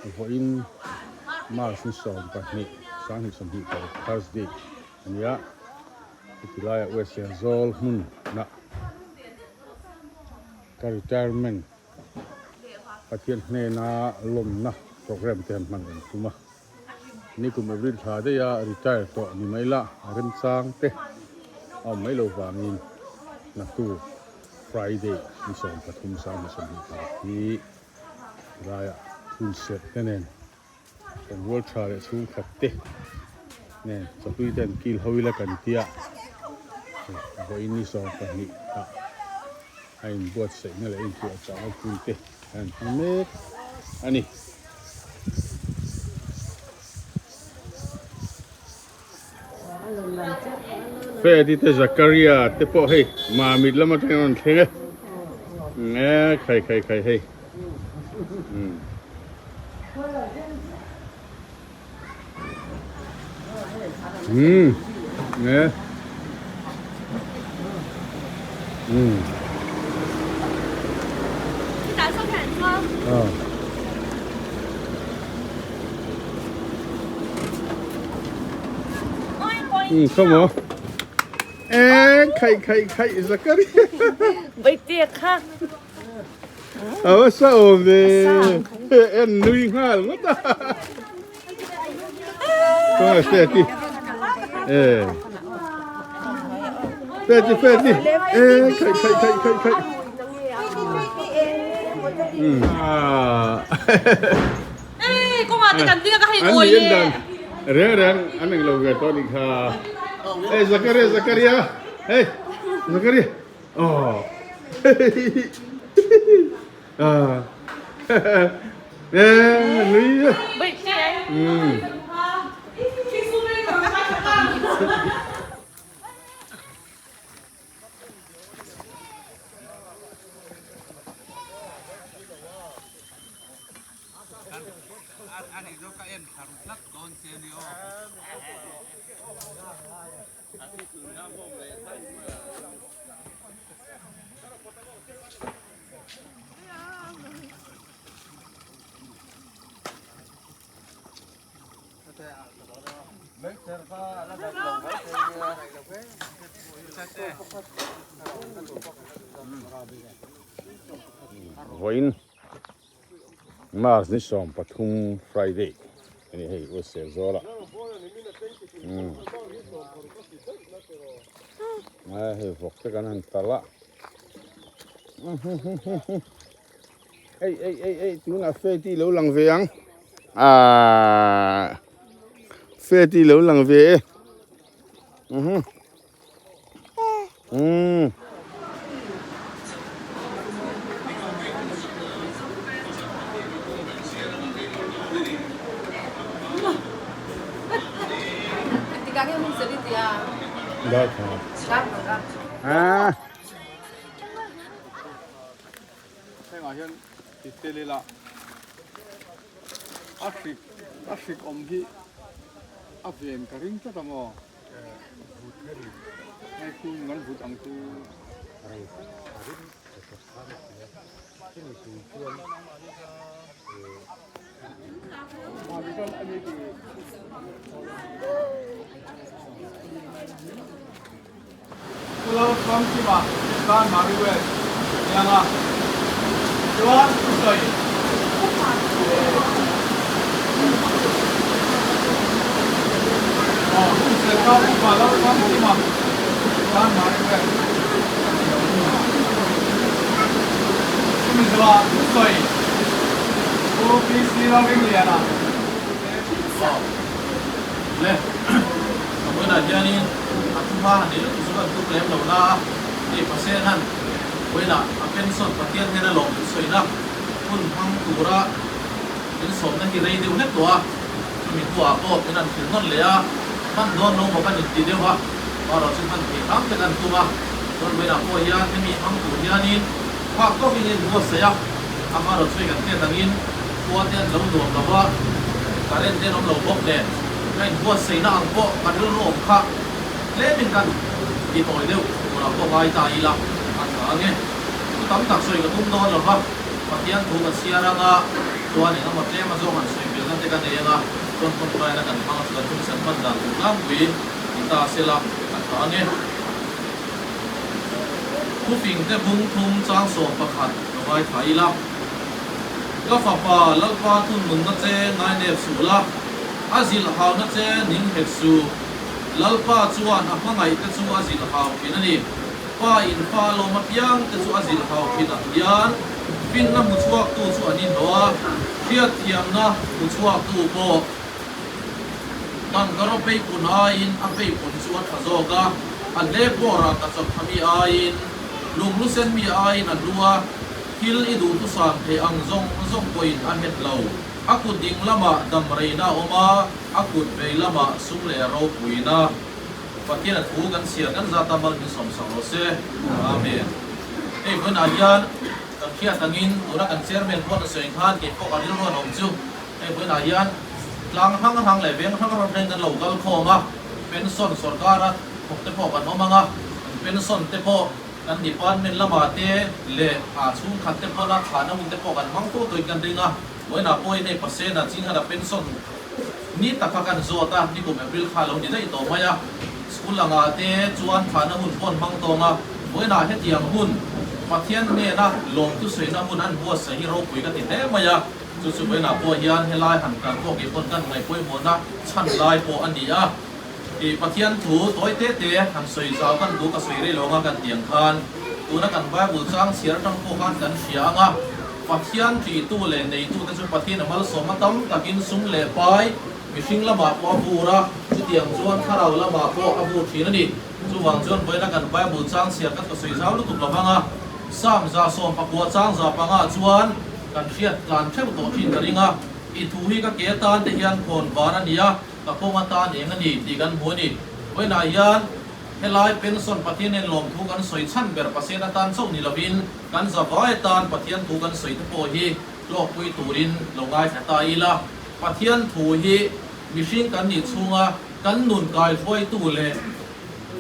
Vawiin March ni 12 2026 Thursday a ni a, heti laiah West Serzawl hmunah ka retirement Pathian hnena lawmna programme te han hman an tum a, nikum April thla daiha retire tawh ni mai la remchang te a awm mai lo vangin naktuk Friday ni 13 2026 hi Helaiah hun serh te nen kan rual tha leh chhungkhat te nen chawhlui te an kil ho ila kan tia vawiin ni 12 ah a inbuatsaihna leh a inpuahchahna pui te an hmang mek a ni. Fedi te Zakaria te pawh hei Mamit lam atangin a rawn thleng e e khai khai khai hei um e um Không hả? Ê, khay khay khay Zakaria. Bây tiệc ha. Ờ sao về em nuôi ngal ngót ta. Có xe đi. Ê. Phê đi phê đi. Ê, khay khay khay khay khay. À. Ê, con à, tôi cần đi cái hình ngồi nè. Reng reng an eng lo ve tawh nih kha. Hey Zakaria Zakaria. Hey Zakaria. Oh. À. Ê, nui. Ừ. Vawiin March ni 13 Friday a ni hei West Serzawl ah hei vawk te kan han talh a ei ei ei ei tunah Feti lo lang ve ang ahh Feti lo lang ve e umm. Hengah hian ti tel ila a hrik a hrik awm hi a ven ka ring tlat ang aw hei khu ngan vut ang chu Pu Lalfamkima tan Mari West Nianga chuan thusawi Aw hun serka Upa Lalfamkima tan Mari West Chumi zawah thusawi Pu PC Lalringliana Aw le. Ka vawiinah hianin a thu hma han nei lutuk chu kan tum lem lo na a, hei Pasien han vawiinah a pension Pathian hnena lawm min sawina hun hmang tura min sawmna hi rei deuh hlek tawh a, chumi hnuah pawh min han thil nawn leh a, hman dawn lo maw kan inti deuh a, erawh chu hman thei hram te kan tum a, chuan vawiinah pawh hian hemi hmang tur hianin phak tawkin a inbuatsaih a, amaherawh chu hei kan hriat angin khua te an lo nuam lo va, current te an awm lo bawk nen. Ka inbuatsaihna ang pawh ka rilru awm kha tlemin kan ti tawi deuh turah pawh ngai ta ila a tha ang e. Thu tam tak sawi ka tum dawn lo va, Pathian thu ka chhiar anga chuan engemaw tlem a zawng han sawi. te kan ei anga chuan tawngtaina kan hmang a chu kan hun san hman dan tur tlangpui ni ta sela a tha ang e. Thufing te bung thum chang 11 ka ngaithla ila. Ka fapa Lalpa thununna che ngainep suh la, a zilh hauna che ning hek suh. Lalpa chuan a hmangaih te chu a zilh hau thin a ni. Pa in fa lawm apiang te chu a zilh hau thin ang hian finna hmu chhuaktu chu an inhlawh a, hriatthiamna hmu chhuaktu pawh tangkaraw peipun aiin a peipun chu a tha zawk a, a hle pawh rangkachak tha mi aiin lunghlu sen mi aiin a hlu a, thil i duhthusam theih ang zawng zawng pawhin a het lo. A kut ding lamah damreina a awm a, a kut vei lamah sum leh ropuina. Pathian a thu kan chhiar kan zat a mal min sawmsak rawh se. Amen. Hei vawiinah hian kan hriat angin tuna kan chairman pawh na sawi khan kei pawh ka rilru an awm chu hei vawiinah hian tlang hrang hrang leh veng hrang hrang thleng kan lo kal khawm a, pension sorkara thawk te pawh kan awm ang a, kan pension te pawh kan department lamah te leh a chhungkhat te pawna thlahna hun te pawh kan hmang fo tawhin kan ring a, vawiinah pawhin hei pasena chinghala pension Ni tak kha kan zawt a, nikum April kha lo ni daih tawh mai a. School angah te chuan thlahna hun pawh an hmang tawng a, vawiinah hetiang hun Pathian hnena lawmtu sawiina hun an buatsaih hi ropui ka ti hle mai a. Chu chu vawiinah pawh hian helai han kal pawh kei pawn kan ngaihpawimawhna chhan lai pawh a ni a. Ih Pathian thu tawi te te han sawi zau kan duh ka sawi rei lo anga kan tih ang khan tuna kan Bible chang chhiar atang pawh khan kan hria ang a. Pathian ṭihtu leh neitute chu Pathian a malsawmna tam takin sum leh pai mihring lamah pawh a vur a, chutiang chuan thlarau lamah pawh a vur ṭhin a ni. Chuvang chuan vawiina kan Bible chang chhiar kan ka sawi zau lutuk lo vang a, Psalm 19 chang 5 chuan kan hriat tlan theuh tawh ṭhin ka ring a, I thu hi ka ke atan te hian khawn var a ni a, ka kawng atan eng a ni tih kan hmu a ni. Vawiinah hian helai pension Pathian nen lawmthu kan sawi chhan ber pasien atan chauh ni lovin, Kan zavai atan Pathian thu kan sawi te pawh hi hlawkpui turin lo ngaithla ta ila, Pathian thu hi mihring kan nih chhunga kan nun kaihruaitu leh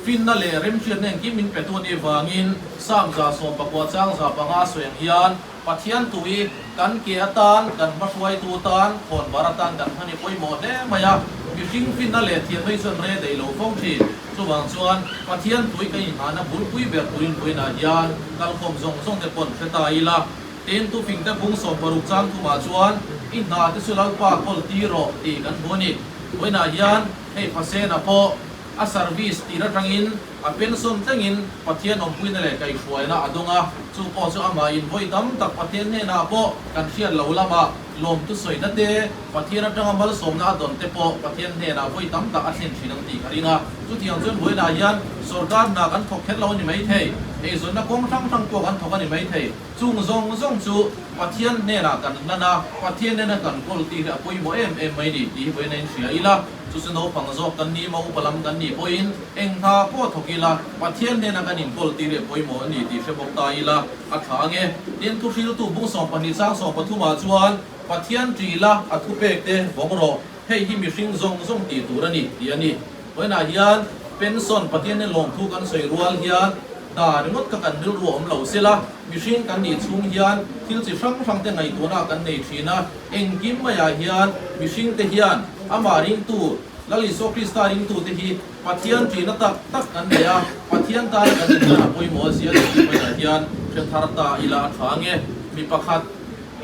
finna leh remhriatna engkim min petu a nih vangin Psalm 19 chang 5 sawi ang hian Pathian thu hi kan ke atan, kan hmahruaitu tan, khawnvar atan kan hman hi pawimawh hle mai a, mihring finna leh thiamna hi chuan re daih lo fo thin. Chuvang chuan Pathian tui ka inhahna bulpui ber turin vawiinah hian kalkhawm zawng zawng te pawn hre ta ila. Tin, tufingte bung 60 chang thumah chuan i hna te chu Lalpa kawl ti rawh tih kan hmu a ni. Vawiinah hian hei Phasena pawh a service tir atangin a pension thlengin Pathian awmpuina leh kaihhruaina a dawng a, chu pawh chu amahin vawi tam tak Pathian hnenah pawh kan hriat lo lamah Lawmtu sawina te, Pathian atanga malsawmna a dawn te pawh Pathian hnenah vawi tam tak a thlen thin ang tih ka ring a. Chutiang chuan vawiinah hian sorkar hna kan thawk kher lo a ni maithei, eizawnna kawng hrang hrang pawh kan thawk a ni maithei. Chung zawng zawng chu Pathian hnenah kan hlan a, Pathian hnena kan kawl tih hi a pawimawh em em mai ni tih hi vawiin a inhria ila. Chu chu naupang zawk kan ni maw, upa lam kan nih pawhin eng hna pawh thawk ila, Pathian hnena kan inkawl tih hi a pawimawh a ni tih hre bawk ta ila. A tha ange. Tin, thuhriltu bung 12 chang 13 ah chuan, Pathian ṭih la, a thupek te vawng rawh, hei hi mihring zawng zawng tih tur a ni, tih a ni. Vawiinah hian pension Pathianin lawmthu kan sawi rual hian hna ringawt kha kan rilru a awm lo sela, mihring kan nih chhung hian thil chi hrang hrang te ngaihtuahna kan nei thin a, engkim maiah hian mihring te hian amah ringtu, Lal Isua Krista ringtu te hi Pathian ṭihna tak tak kan nei a, Pathian tana kan inhlan a pawimawh a zia tih hmaiah hian hre thar ta ila a ṭha ange. Mi pakhat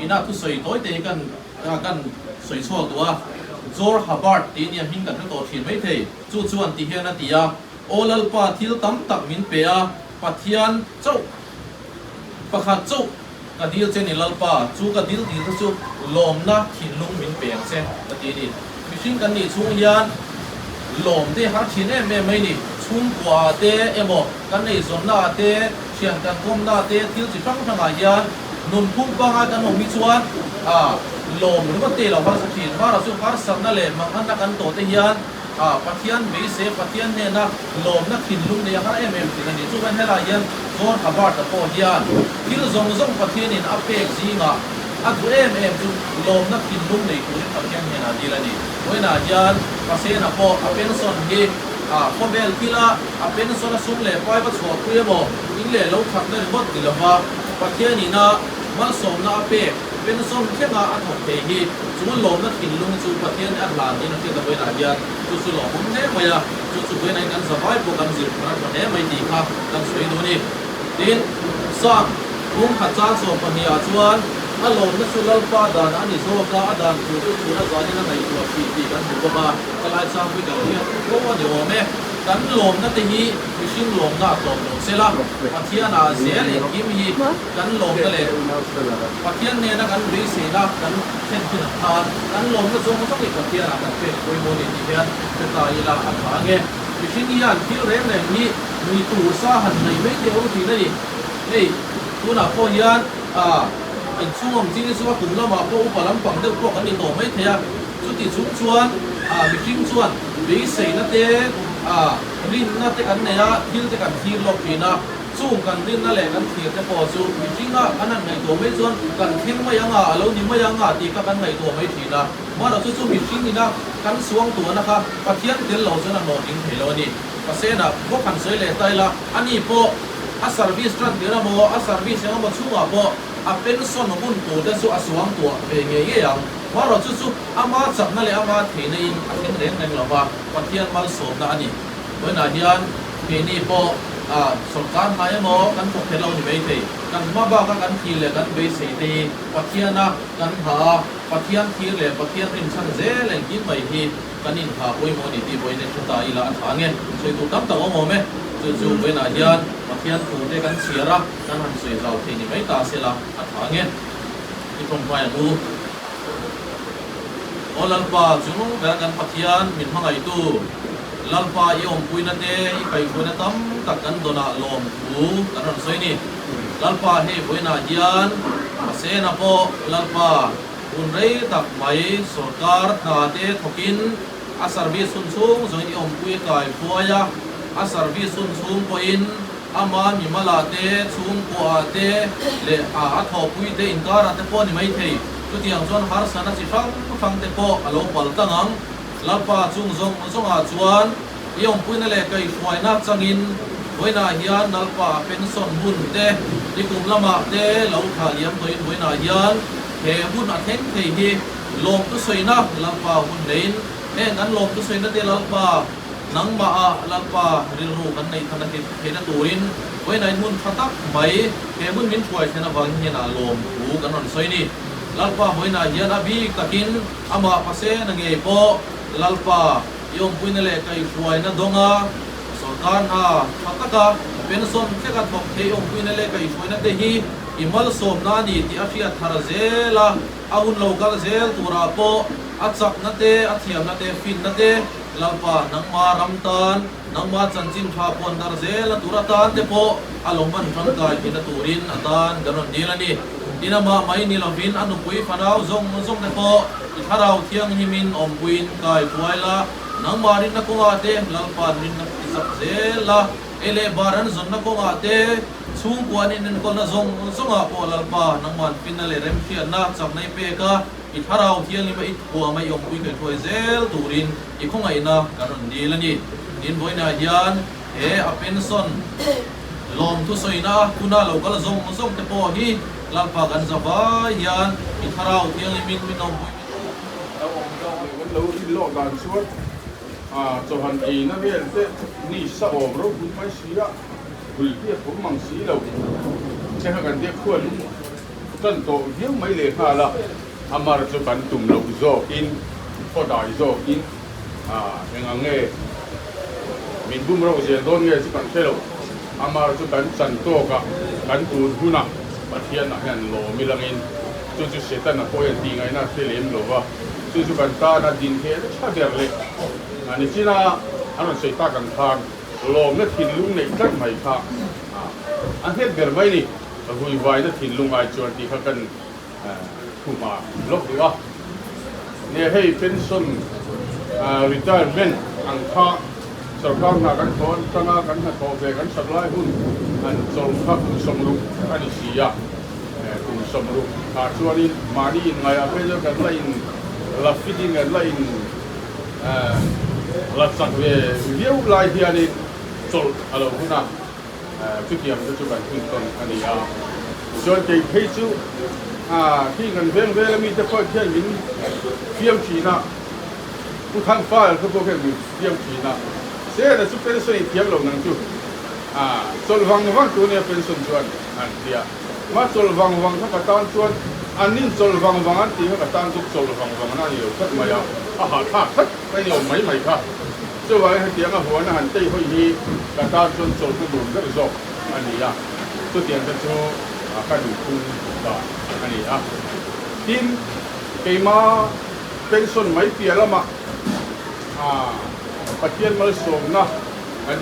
ina thusawi tawi te hi kan kan sawi chhuak duh a, George Hubbard tih nia hming kan hre tawh ṭhin maithei. Chu chuan ti hian a ti a, Aw Lalpa thil tam tak min pe a, Pathian chauh pakhat chauh ka dil che ni Lalpa, chu ka dil dil te chu lawmna thinlung min pe ang che ka ti a ni. Mihring kan nih chhung hian lawm te har thin em em mai ni. Chhungkua ah te emaw kan eizawnna ah te, thian kan kawmna ah te thil chi hrang hrang ah hian nunphung pangai kan awm hi chuan a lawm ringawt te lo harsa thin. Mara chu harsatna leh manganna kan tawh te hian a Pathian beisei Pathian hnena lawmna thinlung nei a har em em thin a ni. Chuvan helai hian John Hubbard-a pawh hian thil zawng zawng Pathianin a pek zingah a duh em em chu lawmna thinlung nei turin Pathian hnenah dil a ni. Vawiinah hian Pasena pawh a pension hi a khawvel thila a pension a sum leh pai va chhuahpui emaw in leh lo thatna ringawt ni lova Pathianina. Malsawmna a pek, pension thlenga a thawk thei hi chu lawmna thinlung chu Pathian a hlan niin a hriat a vawiinah hian chu chu lawmawm hle mai a, chu chu vawiinah hian kan zavai pawh kan zir thar a tha hle mai tih kha kan sawi duh a ni. Tin, Psalm phungkhat chang 12 ah chuan a lawmna chu Lalpa dan a ni zawk a, a dan tur chu chhuna zanin a ngaihtuah hrih tih kan hmu bawk a, ka lai chang pui kan hriat fo a ni awm e. Kan lawmna te hi mihring lawmna a tlawm lo se la, Pathian ah zel engkim hi kan lawmna leh Pathian nena kan beiseina kan thlen thin ang khan kan lawmna zawng zawng hi Pathian ah kan pek pawimawh a ni tih hian hre ta ila a tha ange. Mihring hian thil reng reng hi ni tur sa han nei mai teh u thin a ni. Hei tunah pawh hian ah inchhung awm ching hi chu a kum lamah pawh upa lampang deuh pawh kan ni tawh mai thei a, chuti chung chuan ah mihring chuan beiseina te ah rinna te kan nei a, thil te kan thlir lawk thin a, chung kan rinna leh kan thlir te pawh chu mihringa kan han ngaihtuah mai chuan kan thleng mai ang a, a lo ni mai ang a tih kha kan ngaihtuah mai thin a. Mahrawh chu chu mihring ina kan suang tuahna kha Pathian tel lo chuan a hlawhtling thei lo a ni. Pasena bawk han sawi leh ta ila, ani pawh a service tan tir emaw, a service eng emaw chhungah pawh a pension hun tur te chu a suang tuah ve ngei ngei ang. Mahrawh chu chu ama chakna leh ama theihna in a thleng reng reng lo va, Pathian malsawmna a ni. Vawiinah hian keini pawh a sawrkar hnai emaw kan thawk thei lo ni maithei. Kan hma baka kan thil leh kan beisei te hi Pathiana kan ha a, Pathian thir leh Pathian rinchhan zel engkim mai hi kan inhah pawimawh a ni tih vawiin hre ta ila a tha nge? Sawi tur tam tak awm awm e. Chu chu vawiinah hian Pathian thu te kan chhiar a, kan han sawi zau thei ni mai ta sela a tha nge? I tawngtai ang u. Aw Lalpa, chungnung bera kan Pathian min hmangaihtu, Lalpa i awmpuina te, i kaihhruaina tam tak kan dawnah lawm thu kan rawn sawi ni. Lalpa hei vawiinah hian Pasena pawh Lalpa hun rei tak mai sawrkar hna te thawkin a service hun chhung zawngin i awmpui kai hruai a, a service hun chhung pawhin ama mimala te, chhungkuaah te leh a a thawhpui te inkarah te pawh a ni maithei. Chutiang chuan harsatna chi hrang hrang te pawh a lo pal tlang ang. Lalpa chung zawng zawngah chuan I awmpuina leh kaihhruaina changin vawiinah hian Lalpa pension hun te, i kum lamah te lo thlah liam tawhin vawiinah hian he hun a thleng thei hi lawmtu sawina Lalpa hun neiin heng kan lawmtu sawina te Lalpa nangmah ah Lalpa rilru kan neih than a theihna turin vawiinah in hun tha tak mai he hun min hruai thlen avangin hnenah lawmthu kan rawn sawi ni. Lalpa vawiinah hian a bik takin amah Pasena ngei pawh Lalpa I awmpuina leh kaihhruaina dawnga sawrkar hna tha taka pension thleka thawk thei awmpuina leh kaihhruaina te hi i malsawmna a ni tih a hriat thar zel a, a hun lo kal zel turah pawh a chakna te, a thiamna te, finna te Lalpa nangma ram tan, nangma chanchin tha puan dar zel a tur atan te pawh a lo hman tangkai theihna turin a tan kan rawn dil a ni. Tin amah mai ni lovin a nupui fanau zawng zawng te pawh I thlarau thianghimin awmpuiin kai hruai la, nangmah rinna kawngah te Lalpa'n rinna ti chak zel la, ei leh bar an zawnna kawngah te, chhungkua an inenkawlna zawng zawngah pawh Lalpa nangma'n finna leh remhriatna chakna i pek a, i thlarau thianghlim a i thuam a i awmpui kai hruai zel turin i khawngaihna kan rawn dil a ni. Tin, vawiinah hian he a pension lawmthu sawina huna lo kal zawng zawng te pawh hi Lalpa kan za vai hian i thlarau thianghlimin min awmpui min Lo awm zawk leh kan lo rin lawk dan chuan chawhan eina vel te ni sa awm ropui mai si a, bul hi a thawm mang si lo. Che kha kan tia khuan tan tawh viau mai leh nghal a, a mar chu kan tum loh zawkin khaw dai zawkin eng ang nge min bum rauh zel dawn nge chu kan hre lo. Amar chu kan chan tawk a, kan tun hunah Pathianah hian lawm i langin chu chu Setana pawh hian tih ngaihna a hre lem lo va, chu chu kan tana din thei a tha ber leh a ni chin a, an rawn sawi tak ang khan lawmna thinlung neih tlat mai kha a nghet ber mai ni, ruivaina thinlung ai chuan tih kha kan khumah lawk duh a, nge hei pension retirement ang kha sorkar hna kan thawh atanga kan hnathawh ve kan sak lai hun an chawlh kha kum 60 a ni si a, kum 60 ah chuanin mahni inngaihah phei chuan kan la in la fit in kan la in la chak ve viau lai hianin chawlh a lo hun a, chutiang te chu kan hun tawn a ni a. Chuan kei phei chu khi kan veng vel ami te pawh khian min fiam thin a, Pu Thangfal te pawh khian min fiam thin a, Sena chu pension i thiam lo nang chu chawlh vang vang tur ania pension chuan an ti a, mah chawlh vang vang kha ka tan chuan an in chawlh vang vang an tih kha ka tan chu chawlh vang vang na a ni lo tlat mai a, a hahthlak tlat mai ni awm mai mai kha. Chuvangin hetianga huana han tei hawi hi ka tan chuan chawlhna nuam ber zawk a ni a, chutiang te chu ka nunphung dan a ni a. Tin, keima pension mai piah lamah Pathian malsawmna kan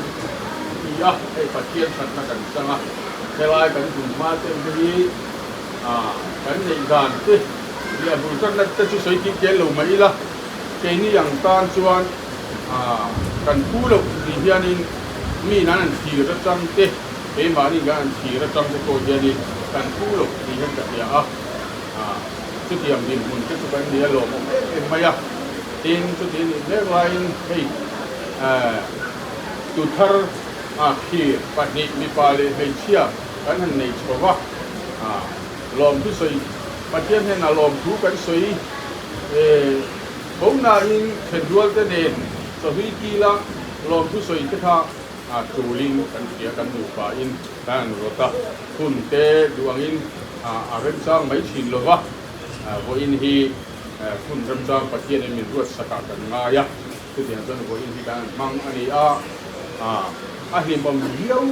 ti a, hei Pathian thatna kan chang a, helai kan hmunhma te ang te hi kan neih dan te leh a bul tatna te chu sawi tih tel lo mai ila, Keini ang tan chuan kan phu loh tih hianin mi in an han thlir atang te, keimahni kan han thlir atang te pawh hianin kan phu loh tih hian ka hria a. Chutiang dinhmun te chu kan ni a lawmawm em em mai a. Tin, chuti nih mek laiin hei tuthar thlir pahnih mipa leh hmeichhia kan han nei chho va, lawmthu sawi Pathian hnenah lawmthu kan sawi. Tho nain thenrual te nen chawhlui kila lawmthu sawi te kha tulin kan hria kan nupa in kan han rawt a, hun te duh angin a remchang mai thin lova, vawiin hi hun remchang Pathian in min ruat sakah kan ngai a, chutiang chuan vawiin hi kan han hmang a ni a, a hlimawm viau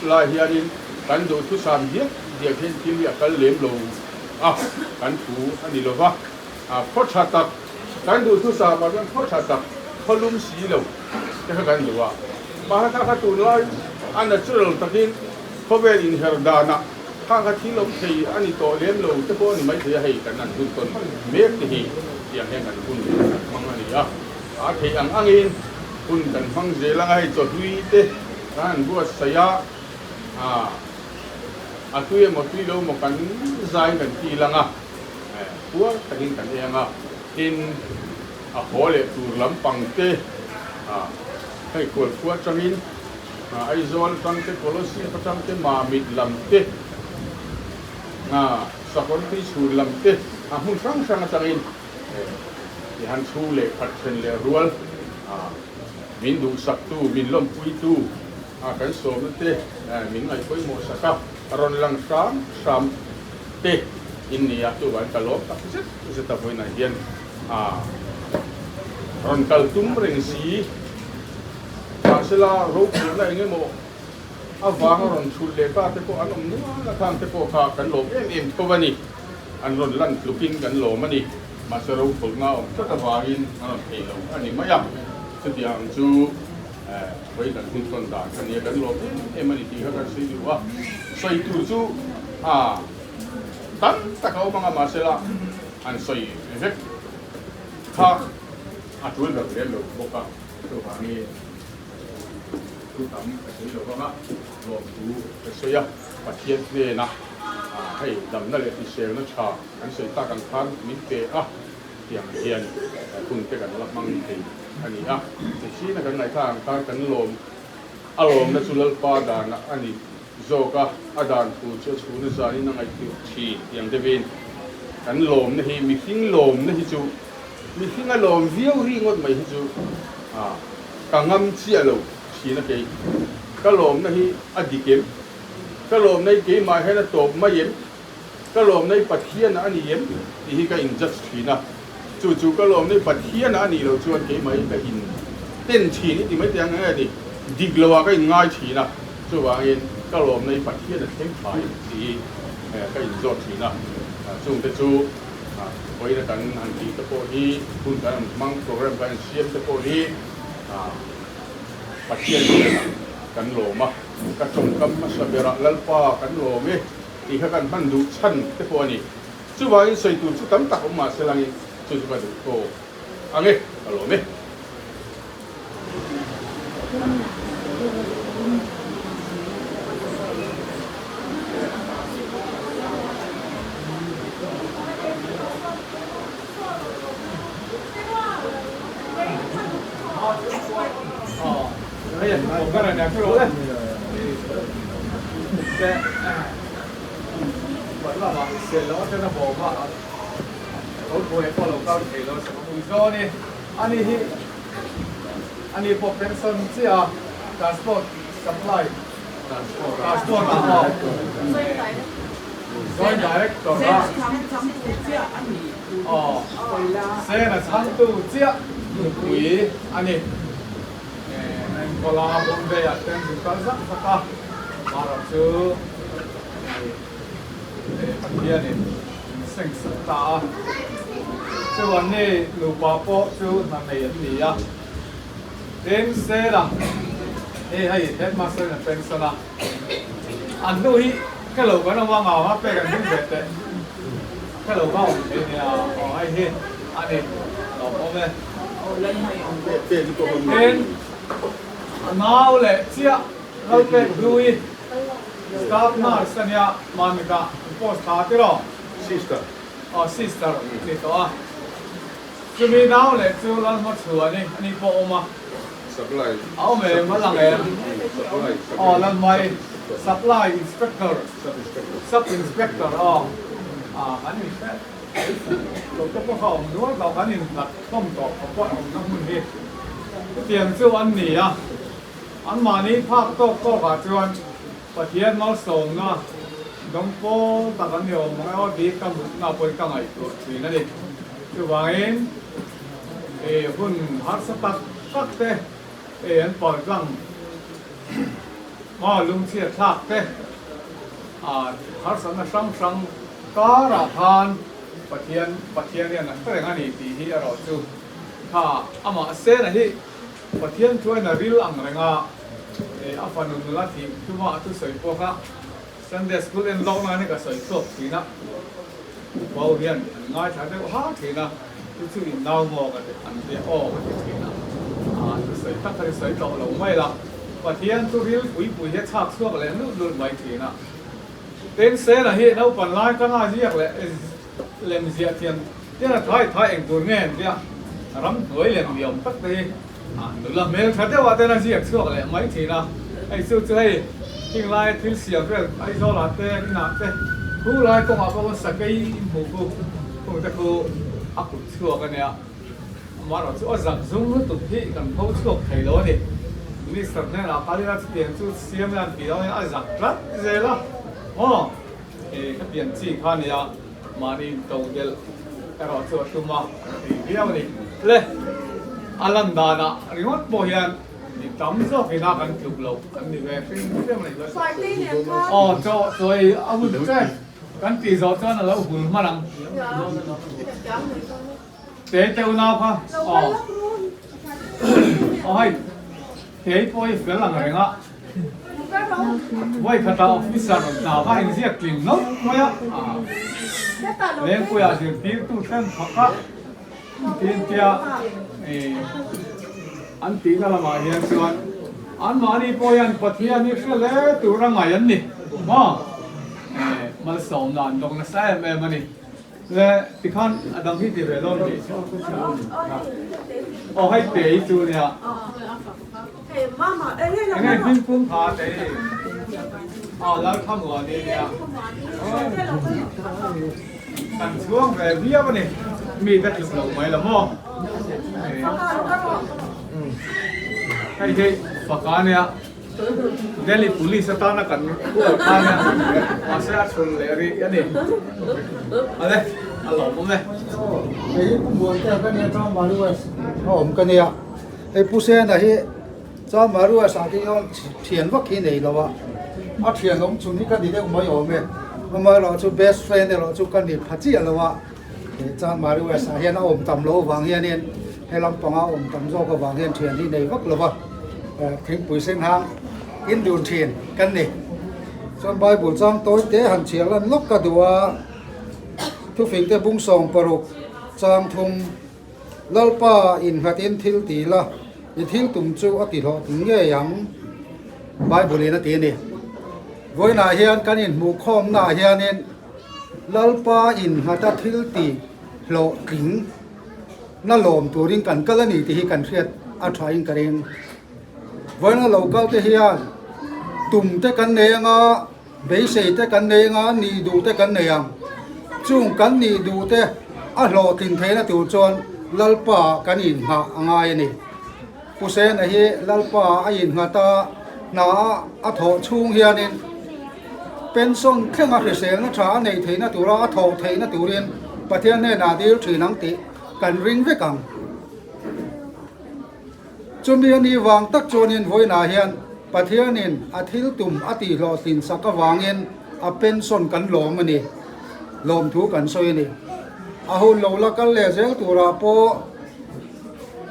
lai hianin kan duhthusam diak diak hian thil hi a kal lem lo a, kan thu a ni lova. A khaw tha tak, kan duhthusam ah chuan khaw tha tak, khaw lum si lo te kha kan duh a. Mahse kha kha tunlai a natural takin khawvel inher danah kha kha thil awm thei a ni tawh lem lo te pawh a ni maithei a, hei kan an hun tawn mek te hi tiang hian kan hun kan hmang a ni a. A theih ang angin hun kan hmang zel ang a, hei chawhlui te kan han buatsaih a, a tui emaw tui lo emaw kan zai kan ti lang a. Puar takin kan eng a, tin a haw leh tur lampang te hei Kualkhua atangin Aizawl atang te, Kolosip atang te, Mamit lam te, Sakawrtui chhun lam te a hmun hrang hrang atangin i han chhung leh khat then leh rual min duhsaktu, min lawmpuitu kan sawmna te min ngaihpawimawh sak a, rawn lang hram hram te in ni a, chuvangin ka lawm tak zet zet a vawiinah hian rawn kal tum reng si. Mahsela ropuina eng emaw avanga rawn chhulh leh ta te pawh an awm nual a, khang te pawh kha kan lawm em em tho a ni. An rawn lan tlukin kan lawm a ni. Mahse ropuina awm tlat avangin an rawn thei lo a ni mai a, chutiang chu Vawi kan hun tawn dan a nia, kan lawm em em a ni tih kha kan sawi duh a, sawi tur chu a tam tak a awm ang a, mahsela an sawi vek kha a tul ber lem lo bawk a, chuvangin thu tam ka sawi lo vang a, lawmthu ka sawi a, Pathian hnena hei damna leh hriselna tha kan sawi tak ang khan min pe a. Tiang hian hun te kan la hmang thei a ni a, mihring kan ngaihthlak ang khan kan lawm a lawmna chu Lalpa danah a ni zawk a, a dan thu chu a chhuna zanin a ngaihtuah thin tiang deuhin kan lawmna hi mihring lawmna hi chu mihringa lawm viau ri ngawt mai hi chu ka ngam chiah lo thin a kei ka lawmna hi a dik em ka lawmna hi keimah hian a tawp mai em Ka lawmna hi Pathian a ni em tih hi ka in judge thin a, chu chu ka lawmna hi Pathian a nih loh chuan keimah hi ka in ten thin i ti mai teh ang nge ni, dik lo ah ka in ngai thin a, chuvangin ka lawmna hi Pathian a thleng tha em tih hi ka in zawt thin a, chungte chu vawiina kan han tih te pawh hi hun kan han hmang program kan han siam te pawh hi Pathian hnenah kan lawm a, ka tawngkam hmasa berah Lalpa kan lawm e. Tih kha kan hman duh chhan te pawh a ni. Chuvangin sawi tur chu tam tak awm mah se langin chu chu ka duh tawk ang e, ka lawm e. lamah hrisel loh aṭan a bawm a, lo buai pawh a lo kal thei lo a chak a pui zawn i. Ani hi ani pawh pension chiah a, transport supply transport ah aw joint director a aw sen a chhangtu chiah nupui a ni. Enkawl a Bombay ah ten zin kal zak zak a, Mara chu Pathianin min seng sak ta a, chuan ni nupa pawh chu hna nei an ni a, tin Sela hi hei headmaster in a pension a, an hnu hi hre lo kan awm a ngau a pek an hming ve teh hre lo ka awm thei nia aw hei hi a ni lawmawm e. Tin a nau leh chiah Lalpek Hlui Staff nurse a nia, Mamita an post tha tiraw? Sister. Aw sister ni tawh a. Chumi nau leh chu Lalhmachhu a ni, ani pawh awm a. Supply. A awm em, a lang em? Supply. Aw Lalmai, Supply Inspector. Sub Inspector. Sub Inspector aw. Ah kan inhre lo te pawh kha awm nual tawh, kan inhlat hlawm tawh ka pawh awmna hmun hi. Chutiang chu an ni a. Anmahni phak tawk tawkah chuan Pathian malsawmna dawng pawl tak an ni awm ang e aw tih ka mutna pawhin ka ngaihtuah thin a ni. Chuvangin e hun harsa tak tak te, e an paltlang maw lungchhiat thlak te, a harsatna hrang hrang karah khan Pathian Pathian hian a hre reng a ni tih hi erawh chu kha amah sena hi Pathian chuan a ril ang reng a, a fanu nula thih tuma a thusawi pawh kha Sunday School en lawk nan hi ka sawi chhuak thin a, Upa hian an ngaithla deuh ha thin a, chu chu in nau maw ka ti an tia aw ka ti thin a, a thusawi tak kha chu sawi tawh lo mai la, Pathian chu ril pui pui hi a chhak chhuak leh nulh nulh mai thin a. Tin, Sela hi naupan lai tanga ziak leh Lem ziah thiam tian a thai thai eng tur nge an tia, ramhnuai lem ni awm tak te hi nula hmel tha deuh ah ten a ziak chhuak leh mai thin a, hei chu chu hei hing lai thil siam vel Aizawl ah te inah te khu lai kawngah pawh sakei in hmuh khu khung te khu a kut chhuak a nia, amaherawh chu a zak zum lutuk hi kan pho chhuak thei lo a ni, Minister hnenah kal ila chutiang chu siam ila an tih loh hian a zak tlat zel a maw. He ka pian chi kha nia, mahni to delh erawh chu a tum a, thei viau a ni. Le, a lan danah ringawt pawh hian mi tam zawk ina kan tluk loh kan ni ve hrim hrim a ni. Aw, chaw chawi a hun che kan tih zawh chuan a lo hul hman ang. Tei teuh nau kha, aw, aw hei, tei pawh hi fel ang reng a. Vawikhatah officer hna kha inziak tling nawlh mai a, Lengpuiah zirtirtu thlen phak a tin tia an tihna lamah hian chuan anmahni pawh hian Pathian hi hre hle tur a ngaih an ni maw? Malsawmna an dawng nasa em em a ni. Le tikhan a dang hi ti ve dawn mi? Aw hei te hi chu nia. Enge hming pum kha te hi? Aw Lalthamuani nia. Kan chhuang ve viau a ni. Mi te tluk lo mai lo maw? Hei hi faka nia. Delhi Police atana kan hual kha nia, mahse a chhun leh rih a ni. Ale, a lawmawm e. Hei hi Pu Muantea ka nia, Chamari West a awm ka nia. Hei Pu Sena hi Chamari West ah te hian thian vak hi nei lo a, a thian awm chhun hi ka ni deuh mai awm e. Amaherawhchu best friend erawh chu ka ni pha chiah lo a, Chamari West ah hian a awm tam loh avang hianin he lampanga awm tam zawk avang hian thian hi nei vak lo va, thingpui sen hang in dun thin kan ni. Chuan Bible chang tawi te han chhiar lan lawk ka duh a, thufing te bung 60 chang thum, Lalpa innghatin thil ti la, i thil tum chu a ti hlawhtling ngei ang, Bible in a ti a ni. Vawiinah hian kan inhmuhkhawmnaah hianin Lalpa innghat a thil ti hlawhtling na lawm turin kan kal a ni tih hi kan hriat a tha in ka ring. Vawiin a lo kal te hian tum te kan nei anga. Beisei te kan nei anga nih duh te kan nei ang. Chung kan nih duh te a hlawhtlin theihna tur chuan Lalpa kan inngah a ngai a ni. Pu Sena hi Lalpa a innghat a, hna a thawh chhung hianin pension thlenga hriselna tha a neih theihna tura a thawh theihna turin Pathian hnenah dil thin ang tih kan ring vek ang. Chumi a nih vang tak chuanin vawiinah hian Pathianin a thil tum a tihhlawhtlin sak avangin a pension kan lawm a ni. Lawmthu kan sawi a ni. A hun lo la kal leh zel turah pawh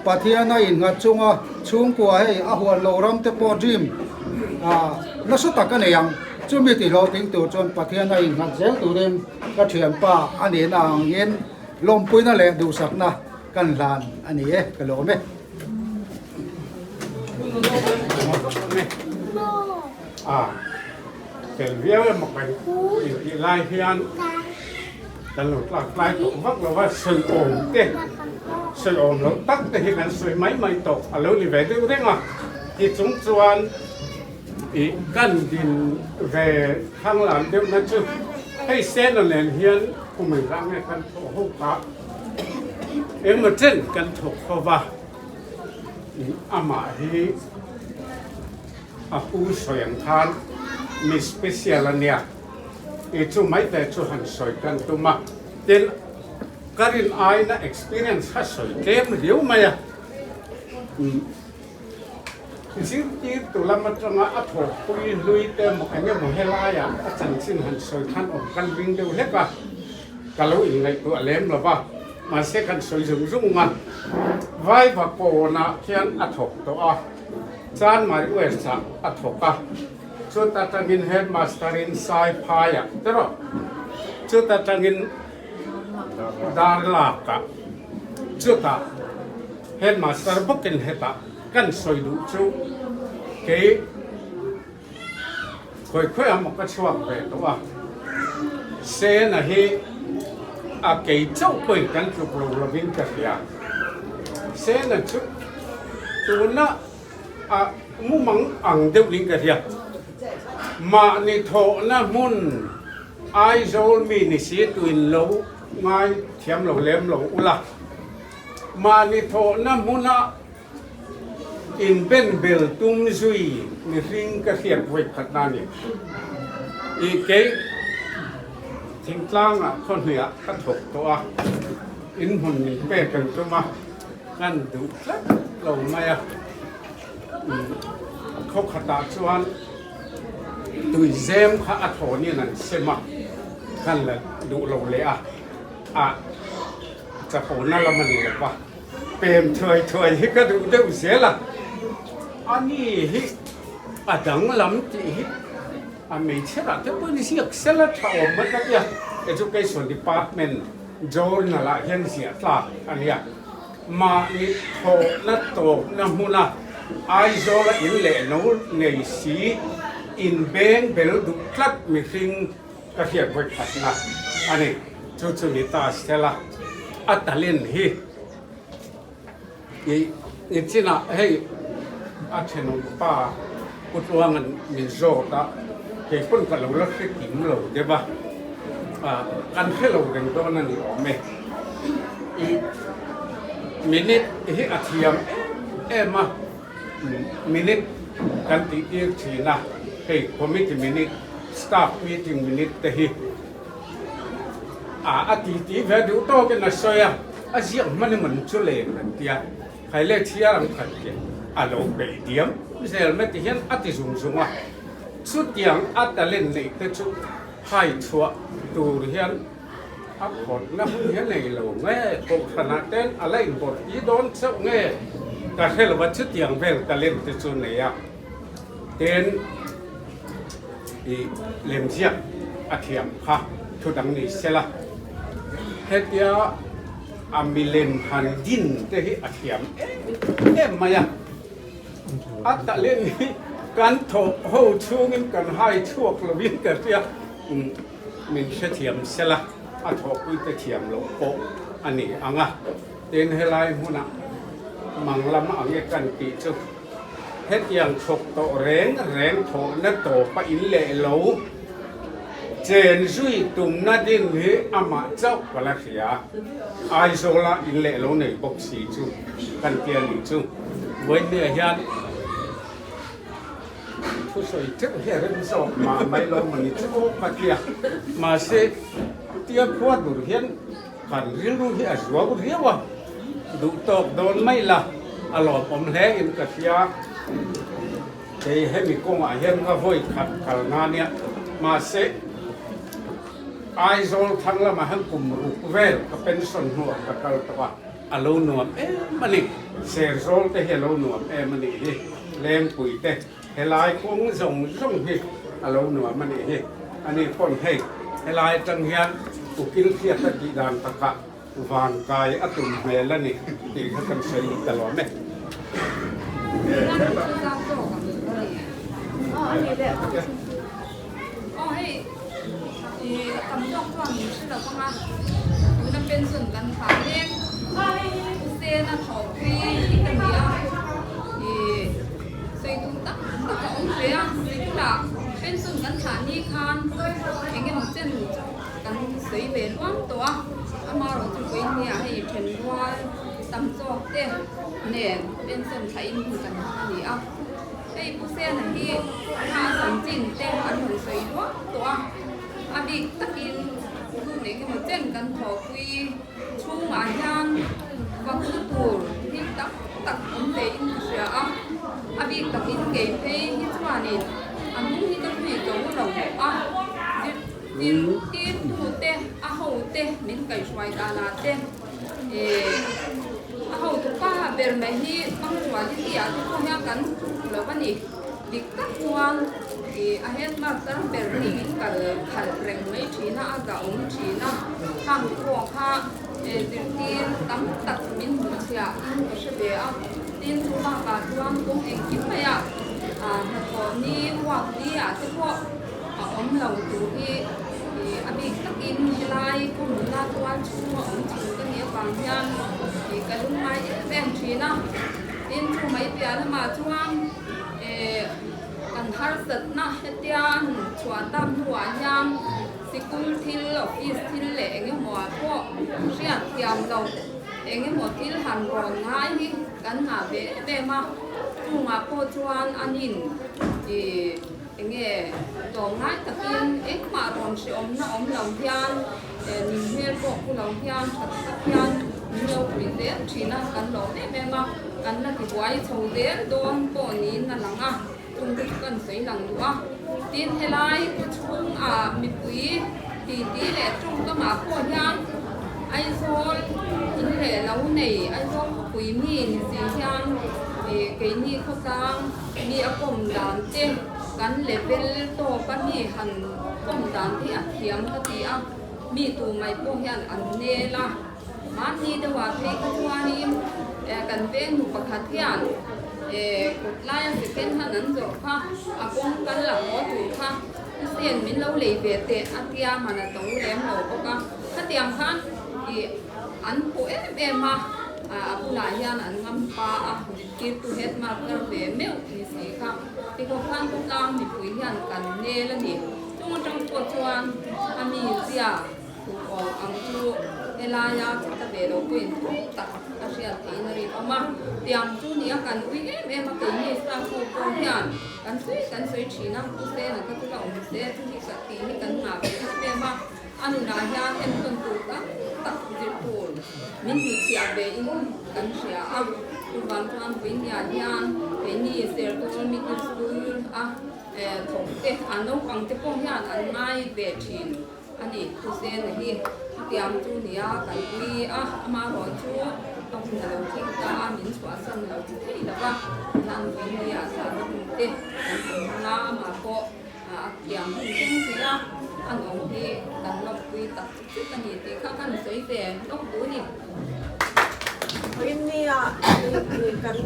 Pathian a innghat chunga chhungkua hei a huan lo ram te pawh dream nasa tak a nei ang. Chumi tihhlawhtling tur chuan Pathian a innghat zel turin ka thianpa a nihna angin lawmpuina leh duhsakna Kan hlan a ni e, ka lawm e. A fel viau emaw kan intih lai hian kan lo tlak tlai tawh vak lo va, sawi awm te, sawi awm loh tak te hi kan sawi mai mai tawh a lo ni ve deuh reng a. Tichung chuan ih kan din ve thlang lam deuhna chu hei Sena nen hian kum engzah nge kan thawh ho kha. Engmaw chen kan thawk ho va, amah hi a pu sawi ang khan mi special a nia, i chu mai te chu han sawi kan tum a, tin ka rin aina experience kha sawi tlem riau mai a, zirtirtu lam atanga a thawkpui hlui te emaw eng emaw helaiah a chanchin han sawi khan awm kan ring deuh hlek a. Ka lo inngaihtuah lem lo va, mahse kan sawi zung zung a, Vaiva kawnah khian a thawk tawh a, Chanmari West-ah a thawk a, chuta tangin Headmaster-in Saiphaiah te rawh, chuta tangin Darlakah, chutah Headmaster bawkin hetah kan sawi duh chu kei Khawi khawi a maw ka chhuak ve tawh a, Sena hi a kei chauh pawhin kan tluk lo lovin ka hria. Sena chu tuna a mumang ang deuhin ka hria. Mahni thawhna hmun Aizawl mi ni si tuin lo ngai thiam lo lem lo ula, mahni thawhna hmuna In ben bel tum zui mihring ka hriat vawi khat na ni. I kei thingtlangah khawhniah ka thawk tawh a, in hmun min pek an tum a, kan duh tlat lo mai a. Khaw khatah chuan tuizem kha a thawnin an sem a, kan la duh lo leh a, a chapona lam a ni lo va. Pem thuai thuai hi ka duh deuh zel a, a ni hi a danglam tih hi a hmeichherah te pawhin ziak sel a tha awm mai ka tia, Education Department journal ah hian ziah tlak a nia, mahni thawhna tawpna hmuna Aizawla in leh lo nei si in beng bel duh tlat mihring Ka hriat vawi khatna a ni. Chu chu ni ta sela a talent hi i ni chinah hei a thenawm pa Pu Tluanga'n min zawt a, kei pawn ka lo la hre kim lo deuh a, kan hre lo reng dawn a ni awm e. I minute hi a thiam em em a, minute kan tih tir thin a, hei committee minute, staff meeting minute te hi a ti ti ve duh tawkin a sawi a, a ziak hman emaw ni chu leng an tia, khai leh chhiar ang khat che a lo peih diam zel mai ti hian a ti zung zung a, chutiang a talent neih te chu hai chhuah tur hian A phawrhna hun hi a nei lo nge, kohhranah ten a la inbawrh pi dawn chauh nge ka hre lo a, chutiang vel talent te chu nei a, ten i lemziak a thiam kha thu dang ni sela, hetia a milem han din te hi a thiam em em mai a, a talent hi kan thawh ho chhungin kan hai chhuak lovin ka hria. Min hrethiam sela, a thawhpuite thiam loh pawh a ni ang a. Tin, helai hmunah mang lam ang e kan tih chu hetiang thawk tawh reng reng thawhna tawpa in leh lo Chen zui tumna ding hi amah chauh ka la hria. Aizawla in leh lo nei bawk si chu kan tia nih chu. Vawinia hian thusawi teuh hi a rem zawk mah mai lo mawni chu aw ka tia. Mahse, tia khua dur hian kan rilru hi a zuau riau a, duh tawk dawn mai la a lawmawm hle in ka hria. Kei hemi kawngah hian ka vawi khat kal na nia, mahse Aizawl thlang lamah hian kum ruk vel ka pension hnuah ka kal tawh a, a lo nuam em a ni. Serzawl te hi a lo nuam em a nih hi, Lengpui te, helai kawng zawng zawng hi a lo nuam a nih hi. Ani pawn hei helai atang hian ukil hriat a tih dan takah Van kai a tum hmel a ni tih kha kan sawi ta lo em? Kan sawi ve luam tawh a, amaherawhchu vawinia hei then rual tam zawk te nen pension thlain hun kan hmang a ni a. Hei Pu Sena hi hma a chanchin te an rawn sawi luam tawh a, a bik takin hun engemaw chen kan thawhpui chhungah hian fakna tur thil tak tak awm ve in ka hria a, a bik takin kei phei hi chuanin a hnung hi ka hlui to lo a. Zirtirtute, a hote min kaihhruai danah te a hotu pa ber mai hi punctuality ah te pawh hian kan tluk lo a ni. Dik tak chuan a headmaster ber hi min kal khalh reng mai thin a, a zahawm thin a, khang pawh kha zirtir tam tak min hmuhchhiah in ka hre ve a. Tin, chu bakah chuan kawng engkim maiah hnathawh ni, work ni ah te pawh A awm lo tur hi a bik takin helai khawhmunna tual chhunga awm chhun ka nih avang hian ka lungngai em em thin a. Tin, chu mai piah lamah chuan kan harsatna hetia chhuah tak hnuah hian sikul thil, office thil leh eng emaw ah pawh hriat thiam loh eng emaw thil han rawn ngai hi kan ngah ve em em a. Chungah pawh chuan an in Enge tlawmngai takin engmah rawn hreawmna awm lo hian nin hmel pawh pu lo hian tha tak hian min lo pui zel thin a, kan lawm em em a, kan la tibuai chho zel dawn pawh niin a lang a, chung te chu kan sawi lang duh a. Tin, helai khawchhungah mipui titi leh tawngkamah pawh hian Aizawl in leh lo nei, Aizawl khawpui mi ni si hian keini khawtlang, Mi a pawm dan te kan level tawp a mi han pawm dan hi a thiam ka ti a, mi tu mai pawh hian an nel a, mahni deuh ah phei kha chuanin kan veng nu pakhat hian kut laia second hand an zawrh kha a kawng kal a haw tur kha Hussein min lo lei ve teh a tia man a to lem lo bawk a, khatiang khan ih an pawh em em a, a bulah hian an ngam pa a. Tirtu headmaster ve meuh ni si kha tikhaw khan khawtlang mipui hian kan nel a ni. Chung atang pawh chuan a mi zia tur awm ang chu helaia chhata ve lo pawhin thui tak a hriat theihin a rin awm a. Tiang chu nia kan ui em em a keini staff ho pawh hian kan sawi kan sawi thin a, Pu Sena kha chu la awm se chu hi ka tih hi kan ngah ve em em a. A nunah hian enkawn tur tam tak zir tur min hmuhchhiah ve in kan hria a, chuvang chuan Puinia hian keini Serkawl Middle School a thawk te a naupang te pawh hian an ngai ve thin a ni. Pu Sena hi chutiang chu nia kan pui a, amaherawh chu a hun a lo thleng ta a, min chhuahsan lo chi thei lo va, tihian Puinia zahna hun te kan han hmang a, amah pawh A thiam hun thleng thei a, a no hi kan lawmpui tak chut chut a ni tih kha kan sawi ve lawk duh a ni. Vawiinnia kan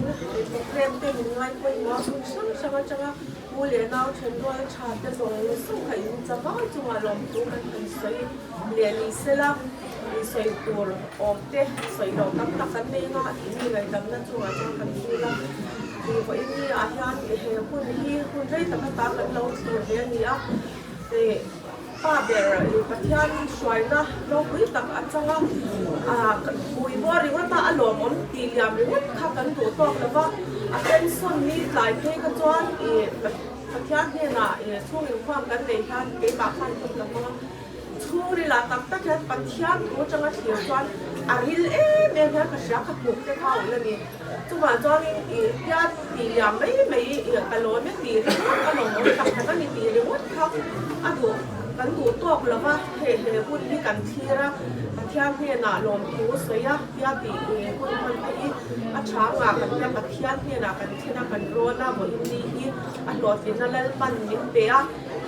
program te min ngai pawimawh a, hmun hrang hrang atanga u leh nau then rual tha te zawng zawng kha in chavai chungah lawmthu kan han sawi leh ni sela, sawi tur awm te sawi loh tam tak kan nei anga in mi ngaihdamna chungah chuan kan dil a. Vawiinni ah hian he hun hi hun rei tak ata kan lo thlir ve a ni a. Pa ber Pathian hruaina ropui tak a chang a, ui bawr ringawt a a lawmawm tih liam ringawt kha kan duh tawk lo va, a pension ni tlai phei kha chuan Pathian hnenah chhung inkhawm kan nei hian keimah khan hun ka hmang a, chhungril ah tak tak hian Pathian thu atanga thlir chuan a ril em em hian ka hria ka hnuk te kha a awm a ni. Chuvang chuanin tia tih liam mai mai ka lawm e tih ringawt a lawmawm tak tak a ni tih ringawt kha a duh kan duh tawk lo va, hei he hun hi kan thlir a, Pathian hnenah lawmthu sawi a tia tih hun hman phei hi a tha ngah kan tia Pathian hnenah kan thlen a kan rawn a vawiin ni hi a hlawhtlinna Lalpan min pe a,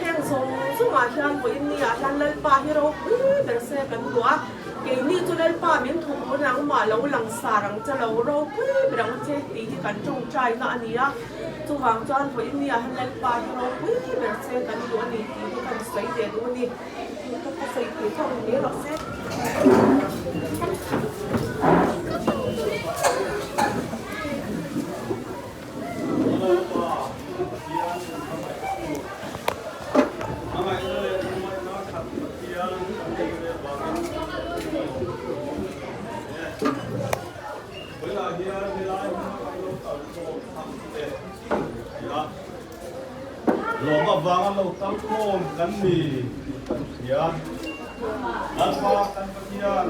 heng zawng zawngah hian vawiin ni ah hian Lalpa hi ropui ber se kan duh a. Keini chu Lalpa min thawk pawn nangmah lo lang sar ang che lo, ropui ber ang che tih hi kan tawngtaina a ni a. Chuvang chuan vawiin nia hian Lalpa hi ropui ber che kan duh a ni tih hi kan sawi ve duh a ni. Ka ka sawi thei tawk mai rawh se. Lalpa Pathian hmangaihtu, hmangaihna leh hmangaihna khat Pathian kan nei ve avangin kan lawm e. Vawilah hian helai hma kan lo kal khawm tham te ti a, lawm avanga lo kal khawm kan ni tih kan hria. Lalpa kan Pathian.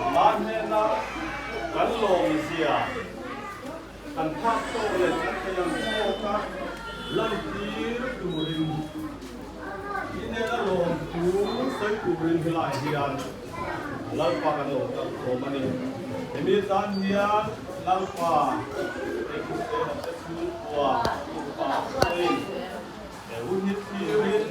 Amah hnena kan lawmzia kan phak tawk leh kan thei ang tawka lantir turin i hnena lawmthu sawi turin helai hian Lalpa kan lo kal khawm a ni. Hemi tan hian Lalpa he Kristian te chhungkua upa pawhin he hun hi thlirin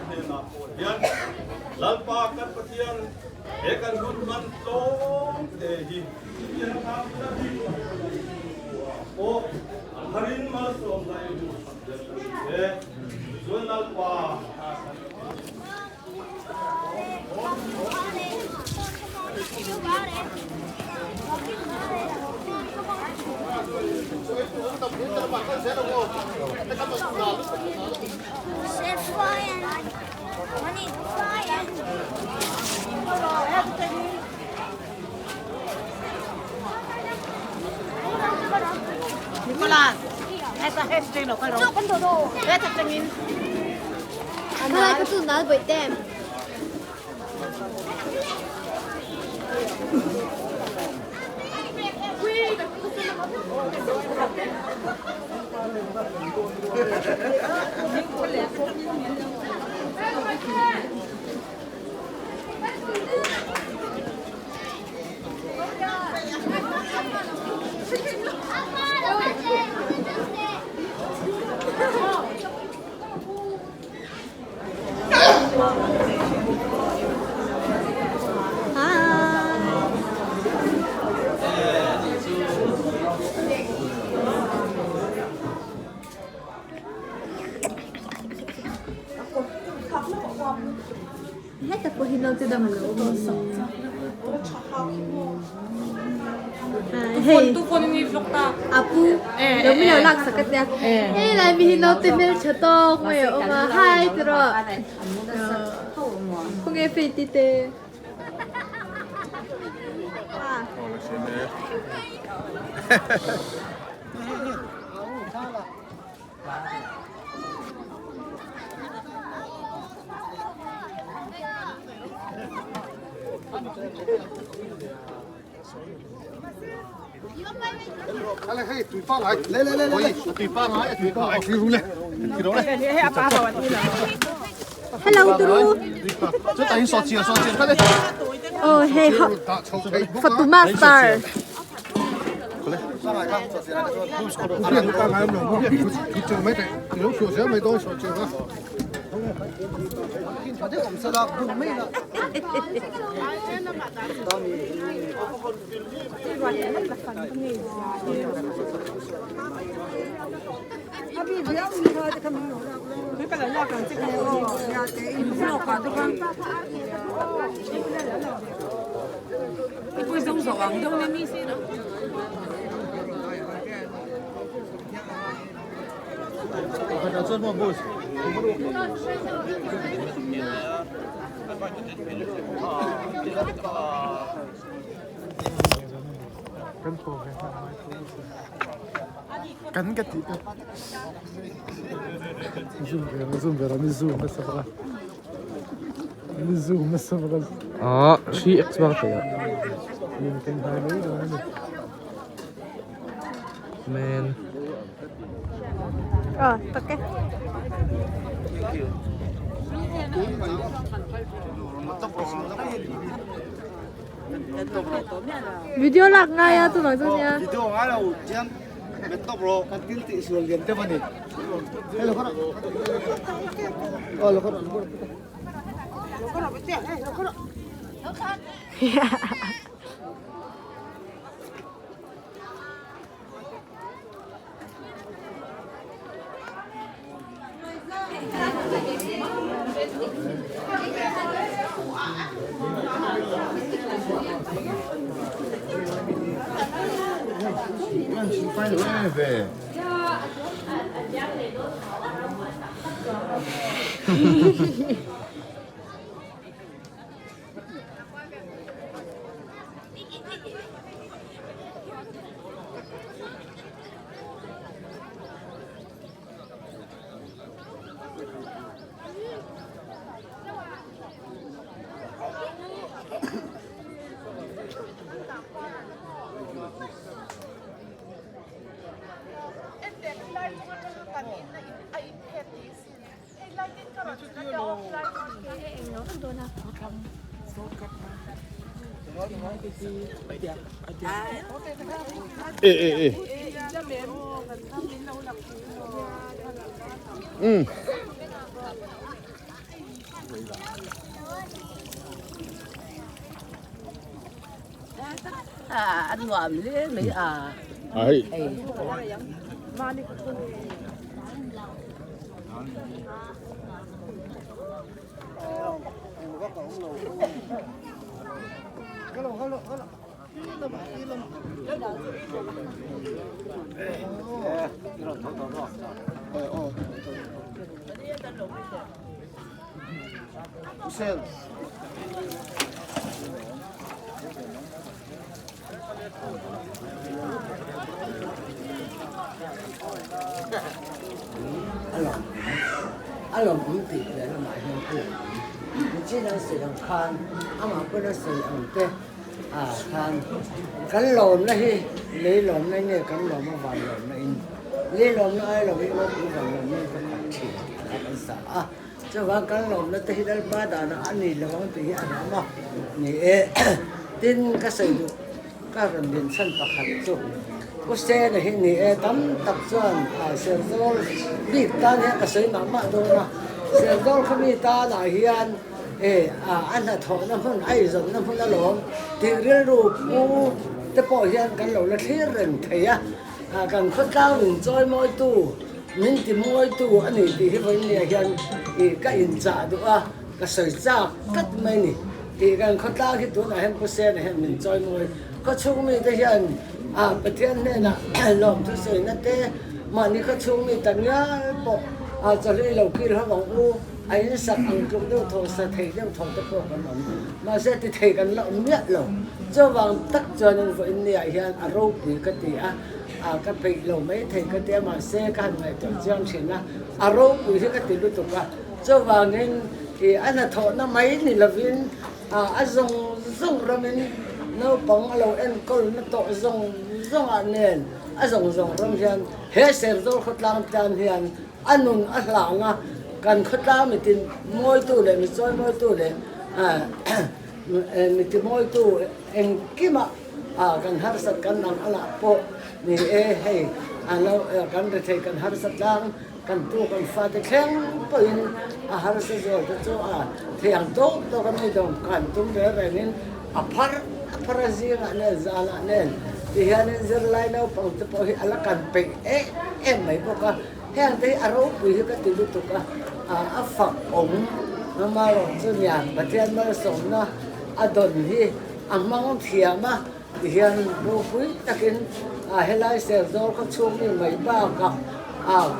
Hnenah pawh hian Lalpa kan Pathian he kan hun hman tlawm te hi pawh a tharin malsawm lai duhsak zel ka ni e. Chuan Lalpa Hello Turu. Oh hey Fatuma star. Kan ka tih te zoom ve zoom ve mi zoom nasa bawk a mi zoom nasa bawk a ah 3x bak thei a min kan hai mai dawn a ni man Ờ, ok. Video lak ngai a tu bang chu nia. Video ngai lo chian met top ro kan til ti sual lian te mani. Hello khara. Oh lo khara lo khara. Lo khara te lo khara. E e e. Ừ. À, ăn ngọm lên mấy à. Ai. A lawm awm tih leh lamah hian a lawm awm. Nichin an sawi ang khan amah pawn a sawi ang te ah khan kan lawmna hi lei lawmna nge kan lawm a van lawmna in lei lawmna ai lo in ropui van lawmna in ka khat thin tih kha kan sa a. Chuvang kan lawmna te hi Lalpa danah a ni lo ang tih hi a ram a ni e. Tin ka sawi duh ka rawn din chhan pakhat chu Pu Sena hi ni e tam tak chuan Serzawl bik tan hian ka sawi mah mah dawn a. Serzawl khawmi tanah hian e a hnathawhna hmun a inzawnna hmun alawm tih rilru pu te pawh hian kan lo la thlir reng thei a. Kan khawtlang min chawimawitu Min ti mawitu a ni tih hi vawinia hian ih ka inchah duh a, ka sawi chak tlat mai ni. Ih kan khawtlang hi tunah hian Pu Sena hian min chawi mawi. Khawchhung mite hian ah Pathian hnenah lawmthu sawina te, mahni khawchhung mi tak ngial pawh ah chawhlui lo kil ho ang u, a insak ang tluk deuh thaw sa thei deuh thaw te pawh kan awm. Mahse ti thei kan la awm miah lo. Chuvang tak chuanin vawinia hian a ropui ka ti a. A ka peih lo mai thei ka ti a, mahse ka han ngaihtuah chiang thin a, a ropui hi ka ti lutuk a, chuvangin ih a hnathawhna mai ni lovin a zawng zawng ramin naupang a lo enkawlna tawh zawng zawngah nen a zawng zawng ram hian he Serzawl khawtlang tan hian a nun a hlang a, kan khawtlang mitin mawitu leh michawi mawitu leh miti mawitu engkimah. A kan harsat kan nang a lah pawh ni e, hei A lo kan rethei kan harsa tlang kan tu kan fate thleng pawhin a harsa zual te chu a thei ang tawk tawk a mi dawm kan tum reng rengin a phar a phar a zingah nen zanah nen tihianin zirlai naupang te pawh hi a la kan peih em em mai bawk a. Heng te hi a ropui hi ka ti lutuk a, a fak awm amarawh chu nia Pathian malsawmna a dawn hi a hmang thiam a tihian ropui takin helai Serzawl khaw chhung mi mai bakah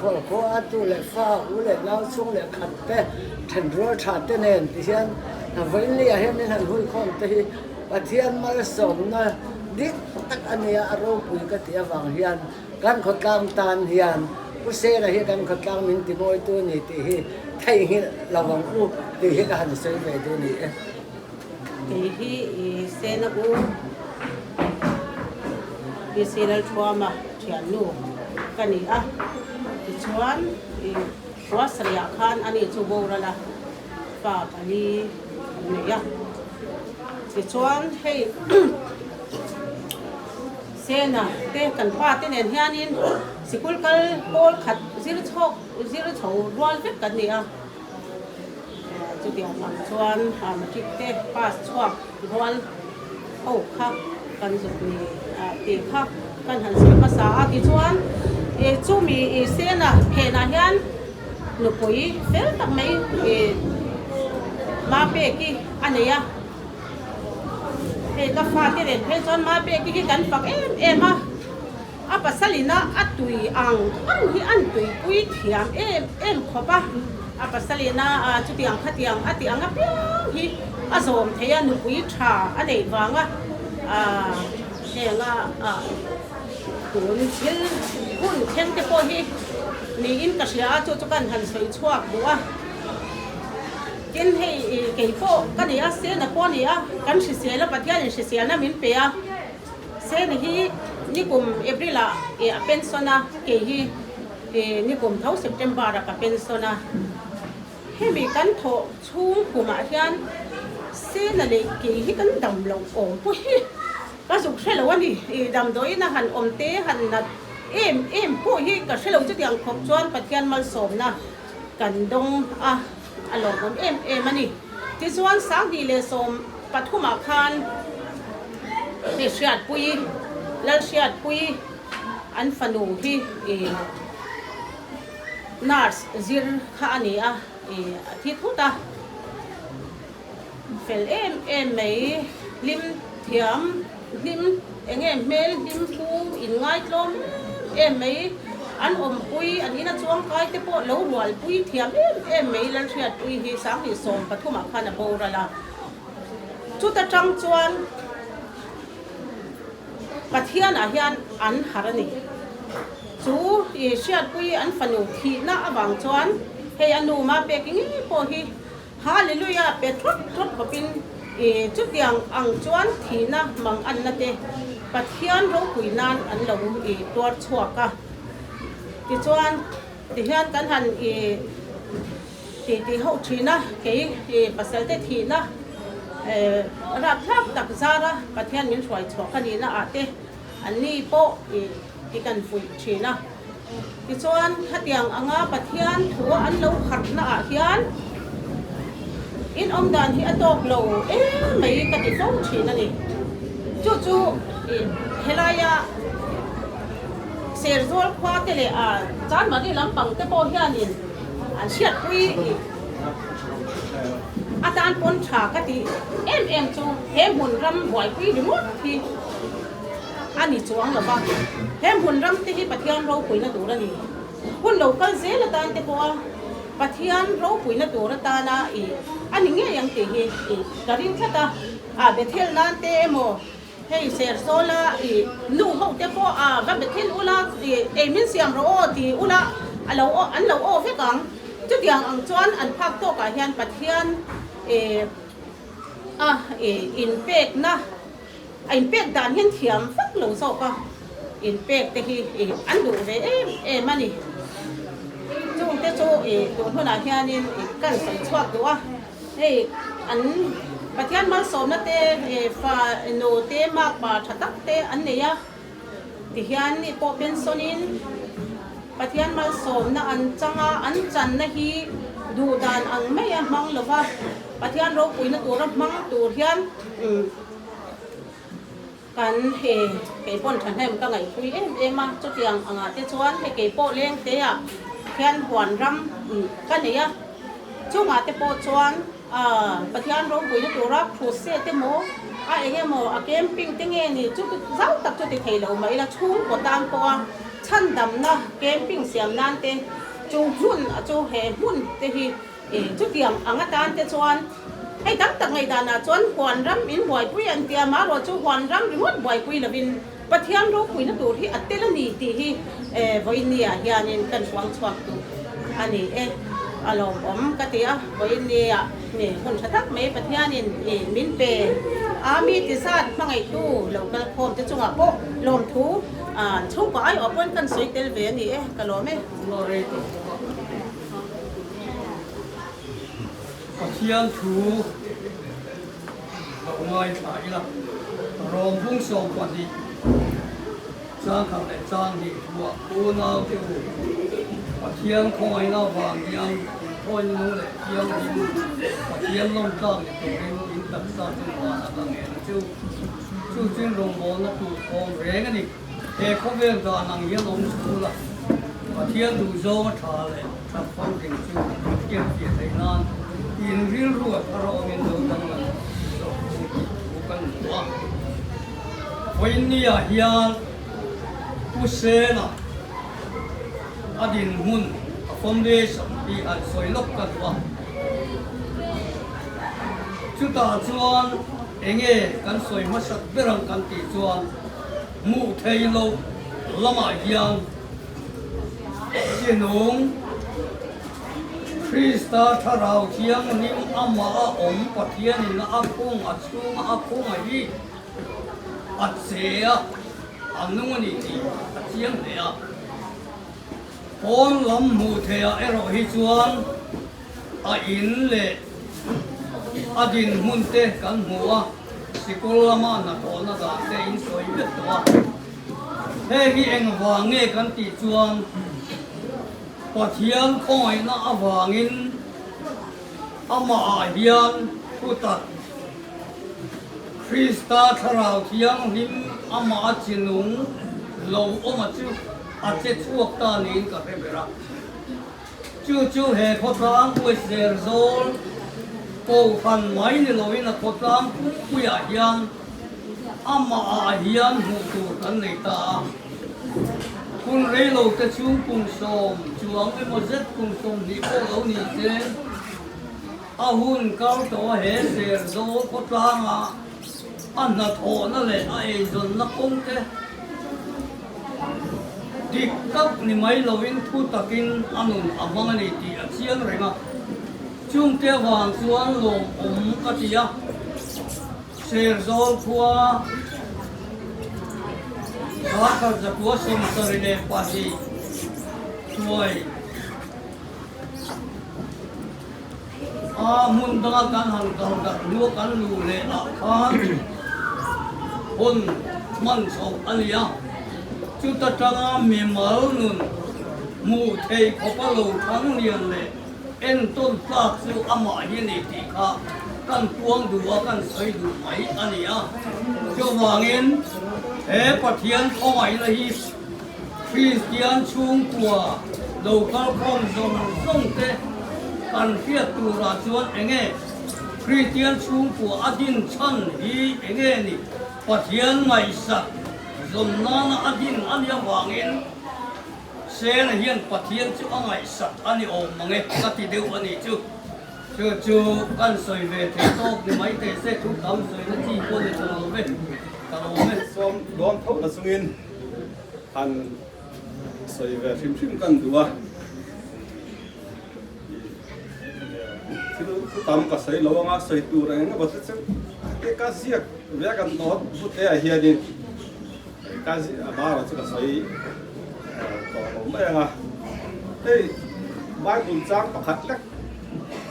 khualkhua a tu leh fa u leh nau chhung leh khat te thenrual tha te nen tihian vawiin ah hian min han huikhawm te hi Pathian malsawmna dik tak a nia a ropui ka tih avang hian Kan khawtlang tan hian Pu Sena hi kan khawtlang min timawitu a ni tih hi theihnghilh lo ang u tih hi ka han sawi ve duh a ni e. Kei hi i Sena u PC Lalthuama thiannu ka ni a, tichuan i Ruasariah khan ani chu boral a fa pali an nei a, tichuan hei Sena te kan pa te nen hianin sikul kal pawl khat zir chhawk zir chho rual vek kan ni a, chutiang ang chuan matric te pass chhuak rual ho kha kan zuk ni tih kha kan han sawi hmasa a, tichuan chumi Sena phenah hian nupui fel tak mai Mapeki a nei a. Hei ka fate nen phei chuan Mapeki hi kan fak em em a, a pasal ina a tui ang ang hi an tuipui thiam em em khawp a, a pasal ina chutiang khatiang a tih ang apiang hi a zawm thei a, nupui tha a neih vanga henga tun thil hun thleng te pawh hi niin ka hria a, chu chu kan han sawi chhuak duh a. Tin, hei kei pawh ka ni a, Sena pawh a ni a, kan hrisel a, Pathianin hriselna min pe a. Sena hi nikum April-ah a pension a, kei hi nikum tho September-ah ka pension a. Hemi kan thawh chhung kumah hian Sena leh kei hi kan dam loh awm pawh hi ka zuk hre lo a ni. Damdawiin a han awm te han nat em em pawh hi ka hre lo chutiang khawp chuan Pathian malsawmna kan dawng a, a lawmawm em em a ni. Tichuan 2013 ah khan hei Hriatpuii, Lalhriatpuii an fanu hi ih nurse zir kha a ni a, ih a thi thut a, fel em em mai, hlim thiam, hlim enge hmel hlim thu in ngaitlawm em em mai, an awmpui an ina chuangkai te pawh lo rualpui thiam em em mai Lalhriatpui hi 2013 ah khan a boral a, chuta tang chuan Pathian ah hian an harh a ni. Chu i Hriatpui an fanu thihna avang chuan hei a nu Mapeki ngei pawh hi Hallelujah pe thawt thawt khawpin i chutiang ang chuan thihna mang anna te Pathian ropui nan an lo i tuar chhuak a. Tichuan tihian kan han i ti ti ho thin a, kei i pasal te thihna rapthlak tak zara Pathian min hruai chhuah ka nihna ah te anni pawh i i kan fuih thin a. Tichuan, khatiang anga Pathian thua an lo harhna ah hian in awm dan hi a tawk lo em mai ka ti fo thin a ni. Chu chu helaia Serzawl khua te leh a Chanmari lampang te pawh hianin an hriatpui atan pawn tha ka ti em em chu he hmun ram buaipui ringawt hi a ni chuang lo va, he hmun ram te hi Pathian ropuina tur a ni. Hun lo kal zel atan te pawha Pathian ropuina tur atana i a ni ngei ang tih hi i ka ring tlat a, a Bethel nan te emaw hei Sersawla i nu ho te pawh a va Bethel ula i ei min siam rawh aw ti ula a lo aw an lo aw vek ang. Chutiang ang chuan an phak tawkah hian Pathian i a i inpekna A inpek dan hian thiam vak lo zawk a, inpek te hi an duh ve em em a ni. Chung te chu tun hunah hianin kan sawi chhuak duh a, hei an Pathian malsawmna te fa nu te makpa tha tak te an nei a. Tihian ni pawh pension in Pathian malsawmna an chang a, an channa hi duh dan ang mai a hmang lo va, Pathian ropuina tura hmang tur hian kan he kei pawn thahnem ka ngaihpui em em a, chutiang angah te chuan hei kei pawh lengte ah hian huan ram ka nei a, chungah te pawh chuan Pathian ropuina tura crusade te maw a eng emaw a camping te nge ni chu zau tak chu ti thei lo mah ila chhungkaw tan pawha chhandamna camping siam nan te chu hmun chu he hmun te hi chutiang ang atan te chuan hei tam tak ngaihdanah chuan huan ram in buaipui an tia marawh chu huan ram ringawt buaipui lovin Pathian ropuina tur hi a tel a ni tih hi vawiinniah hianin kan huang chhuak duh a ni e. A lawmawm ka ti a, vawiinniah hun tha tak mai Pathianin min pe a, mi ti zat hmangaihtu lo kal khawm te chungah pawh lawmthu chhungkaw aiawh pawn kan sawi tel ve a ni e, ka lawm e. Pathian thu Lo ngaithla ila, Rom bung 12 chang khat leh chang hnih thuah unaute u, Pathian khawngaihna vang hian inthawina nung leh thianghlim Pathian lawmtlak ni turin in taksa chu van a ka ngen a chu. Chu chin rawngbawlna tur thawm reng a ni. He khawvel dan ang hian awm chhul a, Pathian duhzawng a tha leh that famkim chu hriat fiah theih nan in rilru a thar awmin lo danglam zawk chu tih thu kan hmu a. Vawiinniah hian Pu Sena a dinhmun a foundation hi han sawi lawk ka duh a. Chutah chuan enge kan sawi hmasak ber ang kan tih chuan, Hmuh thei loh lamah hian Chinung Krista Thlarau Thianghlim amah a awm Pathianin a khung a chhunga a khunga hi a che a, a nung a ni tih a chiang hle a. Pawn lam hmuh theiah erawh hi chuan a in leh a dinhmun te kan hmu a, sikul lama hnathawhna dan te in sawi vek tawh a. Hei hi engvang nge kan tih chuan Pathian khawngaihna avangin amahah hian thutak Krista Thlarau Thianghlim amah a chinung lo awm a chu a che chhuak ta niin ka hre ber a. Chu chu he khawtlang Uaihzer zawl Kohhran mai ni loin a khawtlang pumpuiah hian amahah hian hmuh tur kan nei ta a. Hun reilo te chhung kum sawm chuang emaw zet kum 20 pawh lo ni se, a hun kal tawh a he ser zawl khawtlanga a hnathawhna leh a eizawnna kawng te dik tak ni mai loin thu takin a nun a hmang a ni tih a chiang reng a. Chungte avang chuan lawmawm ka ti a, Serzawl khua Sakhat zakua 72 hruai A hmun danga kan han kal darh hnua kan luh leh ah khan hawn hman chhoh a ni a, chuta tanga mimal nun hmuh theih khawpa lo thang lian leh entawn tlak chu amah hi a ni tih kha kan puang duh a, kan sawi duh mai a ni a. Chuvangin he Pathian khawngaihna hi Kristian chhungkua lo kalkhawm zawng zawng te kan hriat turah chuan enge Kristian chhungkua a din chhan hi enge ni? Pathian ngaihsak zawm nana a din a nih avangin Sena hian Pathian chu a ngaihsak a ni awm mang e ka ti deuh a nih chu. Chu chu kan sawi ve thei tawk ni mai teh se thu tam sawina chi pawh ni tawh lo ve ka lawm e. Sawm dawn tho na chungin han sawi ve hrim hrim kan duh a, thil thu tam ka sawi lo anga sawi tur eng emaw te chu te ka ziak ve kan dawt bute ah hianin ka a barah chu ka sawi tawh lo mai anga hei Bible chang pakhat lek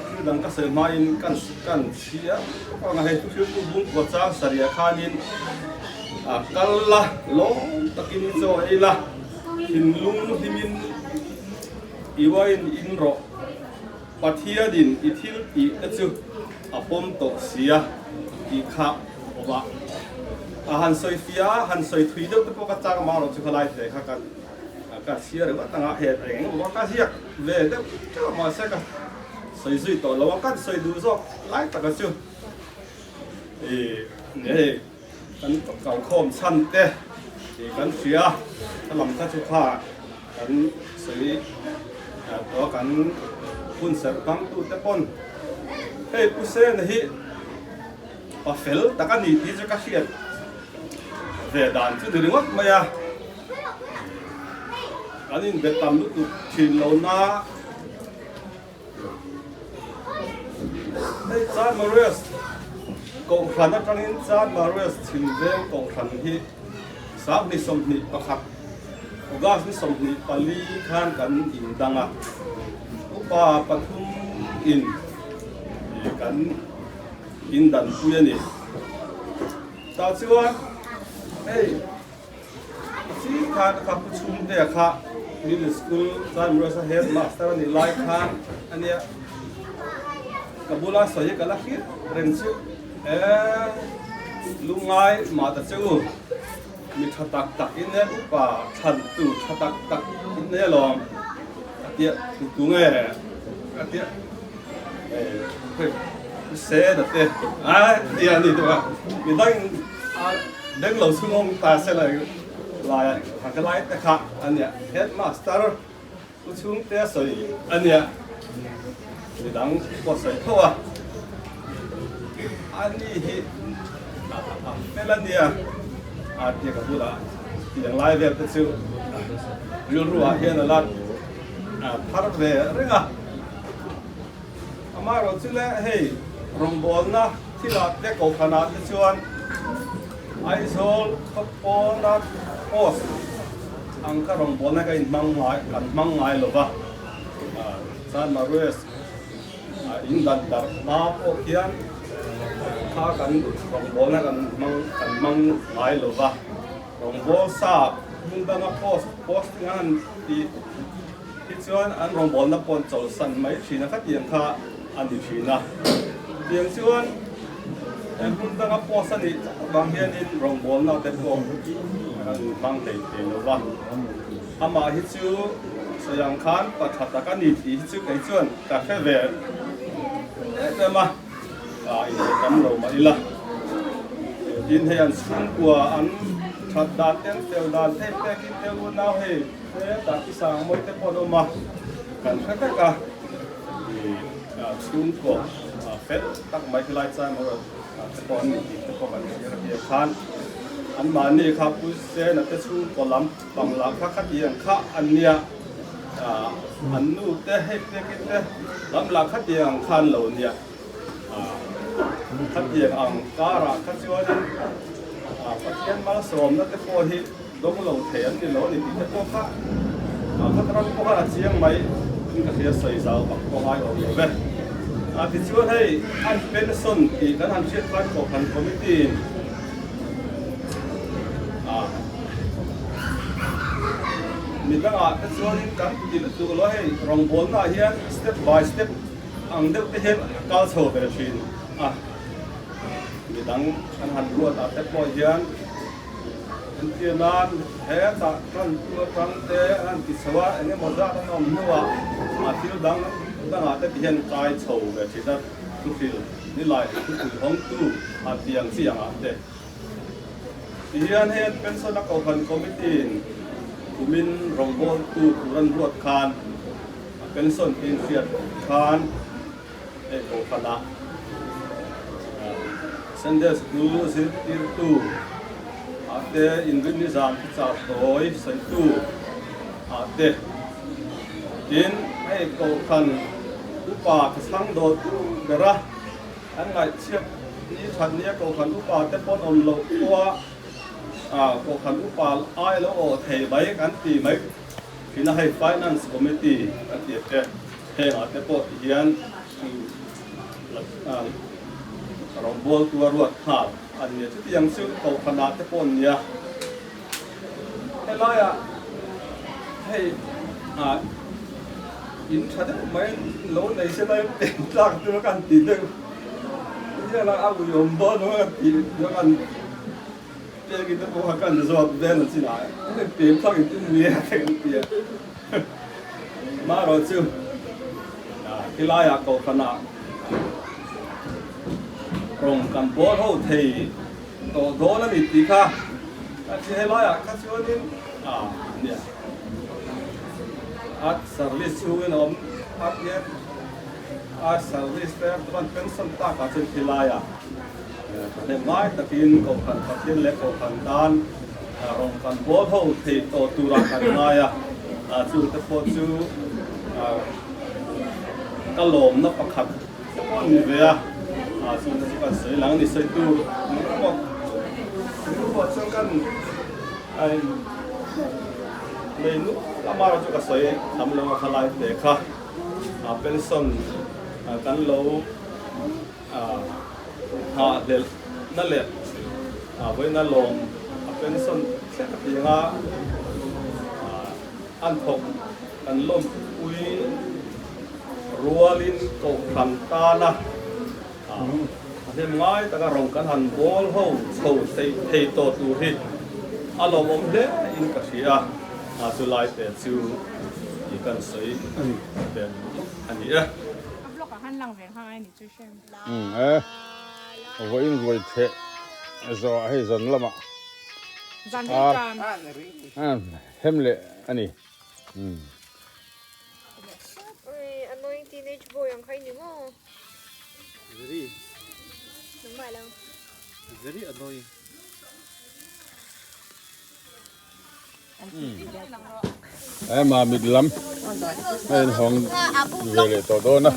thil dang ka sawi hmain kan kan chhia anga hei thu thil tu bung kua chang sarih ah khanin. Kal la, lawm takin i chaw ei la, thinlung hlimin i uain in rawh. Pathianin i thil tih te chu a pawm tawh sia tih kha awm a. A han sawi fia a, han sawi thui deuh te pawh ka chak amah erawh chu kha lai te kha ka ka chhiar ringawt ang a, he eng emaw ka ziak ve deuh teuh a mahse ka sawi zui tawh lo a, kan sawi duh zawk lai taka chu i hei kan kalkhawm chhan te tih kan hria a lam kha chu kha kan sawi tawh a kan hun serh hmang tu te pawn hei Pu Sena hi pa fel tak a ni tih chu ka hriat ve dan chu ni ringawt mai a kan inbe tam lutuk thin lo na. Hei Chan Marius Kohhran atangin Chan Marius Chhimveng Kohhran hi 2021 August ni 24 khan kan indang a, upa pathum in kan indanpui a ni. Tah chuan hei. Chi khan ka pu chhungte kha middle school chuan Murasa head master a nih lai khan a nia ka bula sawi hi ka la hriat reng chu e lungai mah ta che u mi tha tak tak in e upa thlan tur tha tak tak in nei alawm a tia tu tu nge a tia e se na te a tia ni tu a mi dang Beng lo chhungawm ta se lai lai a ka lai te kha a nia headmaster u chhungte a sawi a nia midang pawh sawi tho a a ni hi a fel a nia a tia ka bulah tiang lai vel te chu rilru ah hian a la thar ve reng a amaherawhchu le hei rawngbawlna Thilah te kohhranah te chuan Aizawl khawpawna post ang kha rawngbawlna ka inhmang ngai kan hmang ngai lo va, San Marues in dan darh hma pawh khian kha kan rawngbawlna kan hmang kan hmang ngai lo va, rawngbawl sa hmun danga post posting an han tih hi chuan an rawngbawlna pawh an chawlhsan mai thin a, khatiang kha a ni thin a. Tiang chuan he hmun danga post a nih avang hianin rawngbawlna te pawh kan hmang hlei thei lo va. Amah hi chu sawi ang khan pa tha tak a ni tih hi chu kei chuan ka hre ve em em a, inbe tam lo mah ila. Tin hei an chhungkua an that dan te an fel dan te pekin te unau hei hetah ki sang mawi te pawh an awm a, kan hre vek a. Chhungkaw fel tak mai khilai chai maw te pawh an ni tih te pawh kan hria ka ti ang khan anmahni kha Pu Sena te chhungkaw lam pang lah kha khatiang kha an nia an nu te hei pekin te lam lah khatiang ang kha an lo nia khatiang ang karah kha chuanin Pathian malsawmna te pawh hi Dawng lo thei an ni lo a ni tih te pawh kha khat ram pawh khan a chiang mai in ka hria sawi zau bak pawh ngai awm lo ve. A tichuan hei an pension tih kan han hriat khan Kohhran Committee in a midangah te chuanin kan ti lutuk lo hei rawngbawlnaah hian step by step ang deuh te hian a kal chho ve thin a midang an han ruat ah te pawh hian Entir nan hetah tan tu atang te an han ti chho a, eng emaw zat an awm hnuah a thil dang dangah te ti hian kai chho ve thin a, thuhril ni lai thupui hawngtu a tiang chi angah te ti hian hei an pension a Kohhran Committee in kumin rawngbawltu tur an ruat khan a pension tin hriat khan Hei Kohhranah Sunday School zirtirtu ah te inrinni zan thuchah tawi sawitu ah te tin hei Kohhran upa thachhang dawltu bera an ngaihchhiat ni that nia Kohhran upa te pawn awm loh pawha Kohhran upa ai lo awh thei mai kan ti mai thin a hei Finance Committee kan tih te. Hengah te pawh ti hian rawngbawltu a ruat nghal an nia. Chutiang chu kohhranah te pawh an nia. Helaiah hei ah in tha deuh mai lo nei se lai pen tlak tur a kan tih deuh hian a uiawm dawn a kan tih deuh a kan pek in te pawh kha kan zawt vel a chinah hei pen thlak in tum nia te kan ti a amaherawhchu helaiah kohhranah rawng kan bawl ho thei. Tawh dawn a ni tih kha a ti helaiah kha chuanin a nia a service chhungin a awm a hian a service te chuan pension takah chuan khilaiah thahnem ngai takin Kohhran Pathian leh Kohhran tan rawn kan bawl ho thei tawh turah kan ngai a chungte pawh chu ka lawmna pakhat. Te pawh ni ve a, ah chu chu kan sawi lang a ni sawi tur ni pawh ni pawh chuan kan ai nei nual a mara chu ka sawi tham lo a khalai te kha ah pension kan lo ah nghah hlelh na leh ah vawiina lawm a pension thleng apianga ah an thawk kan lawmpui. Rualin Kohhran tana hnem ngai taka rawng kan han bawl ho chho thei tawh tur hi a lawmawm hle in ka hria a, chu lai te chu i kan sawi tel a ni e. Umm e, vawiin ruai theh zawhah hei zan lamah ar hem leh a ni. Umm. Annoying teenage boy ang kha i ni maw? Very. Nangmah lo. Very annoying. Eh ma mit lam a in hawng ve leh tawh dawn a.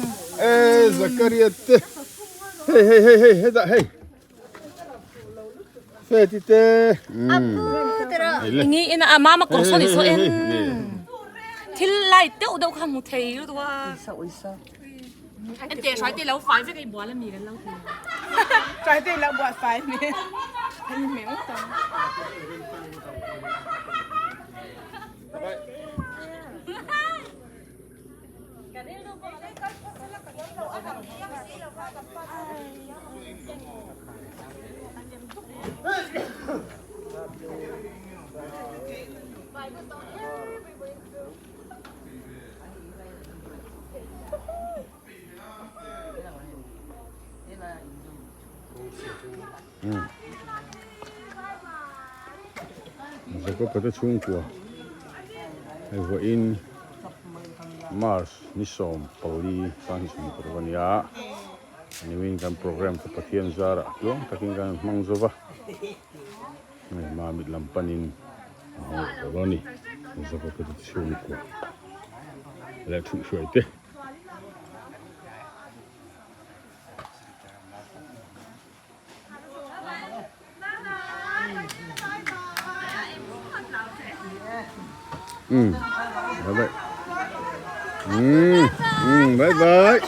Eh Zakaria te hei hei hei hei hetah hei. Fe ti te. Ngi ina a mama kawr saw ni saw en. Thil lai deuh deuh kha hmu thei lutuk a. En te hrai te lo fai vek ei bual ami kan lo ti. Hrai te lo bual fai mi. An meng tang. Jacob-a te chhungkua hei vawiin March ni 14 2026 a nia nimin kan program chu Pathian zarah tluang takin kan hmang zo va hei mamit lam panin a hawng leh tawh dawn a ni Jacob-a te chhungkua leh thuihhruai te. Ừ. Bye bye. Ừ. Ừ, bye bye.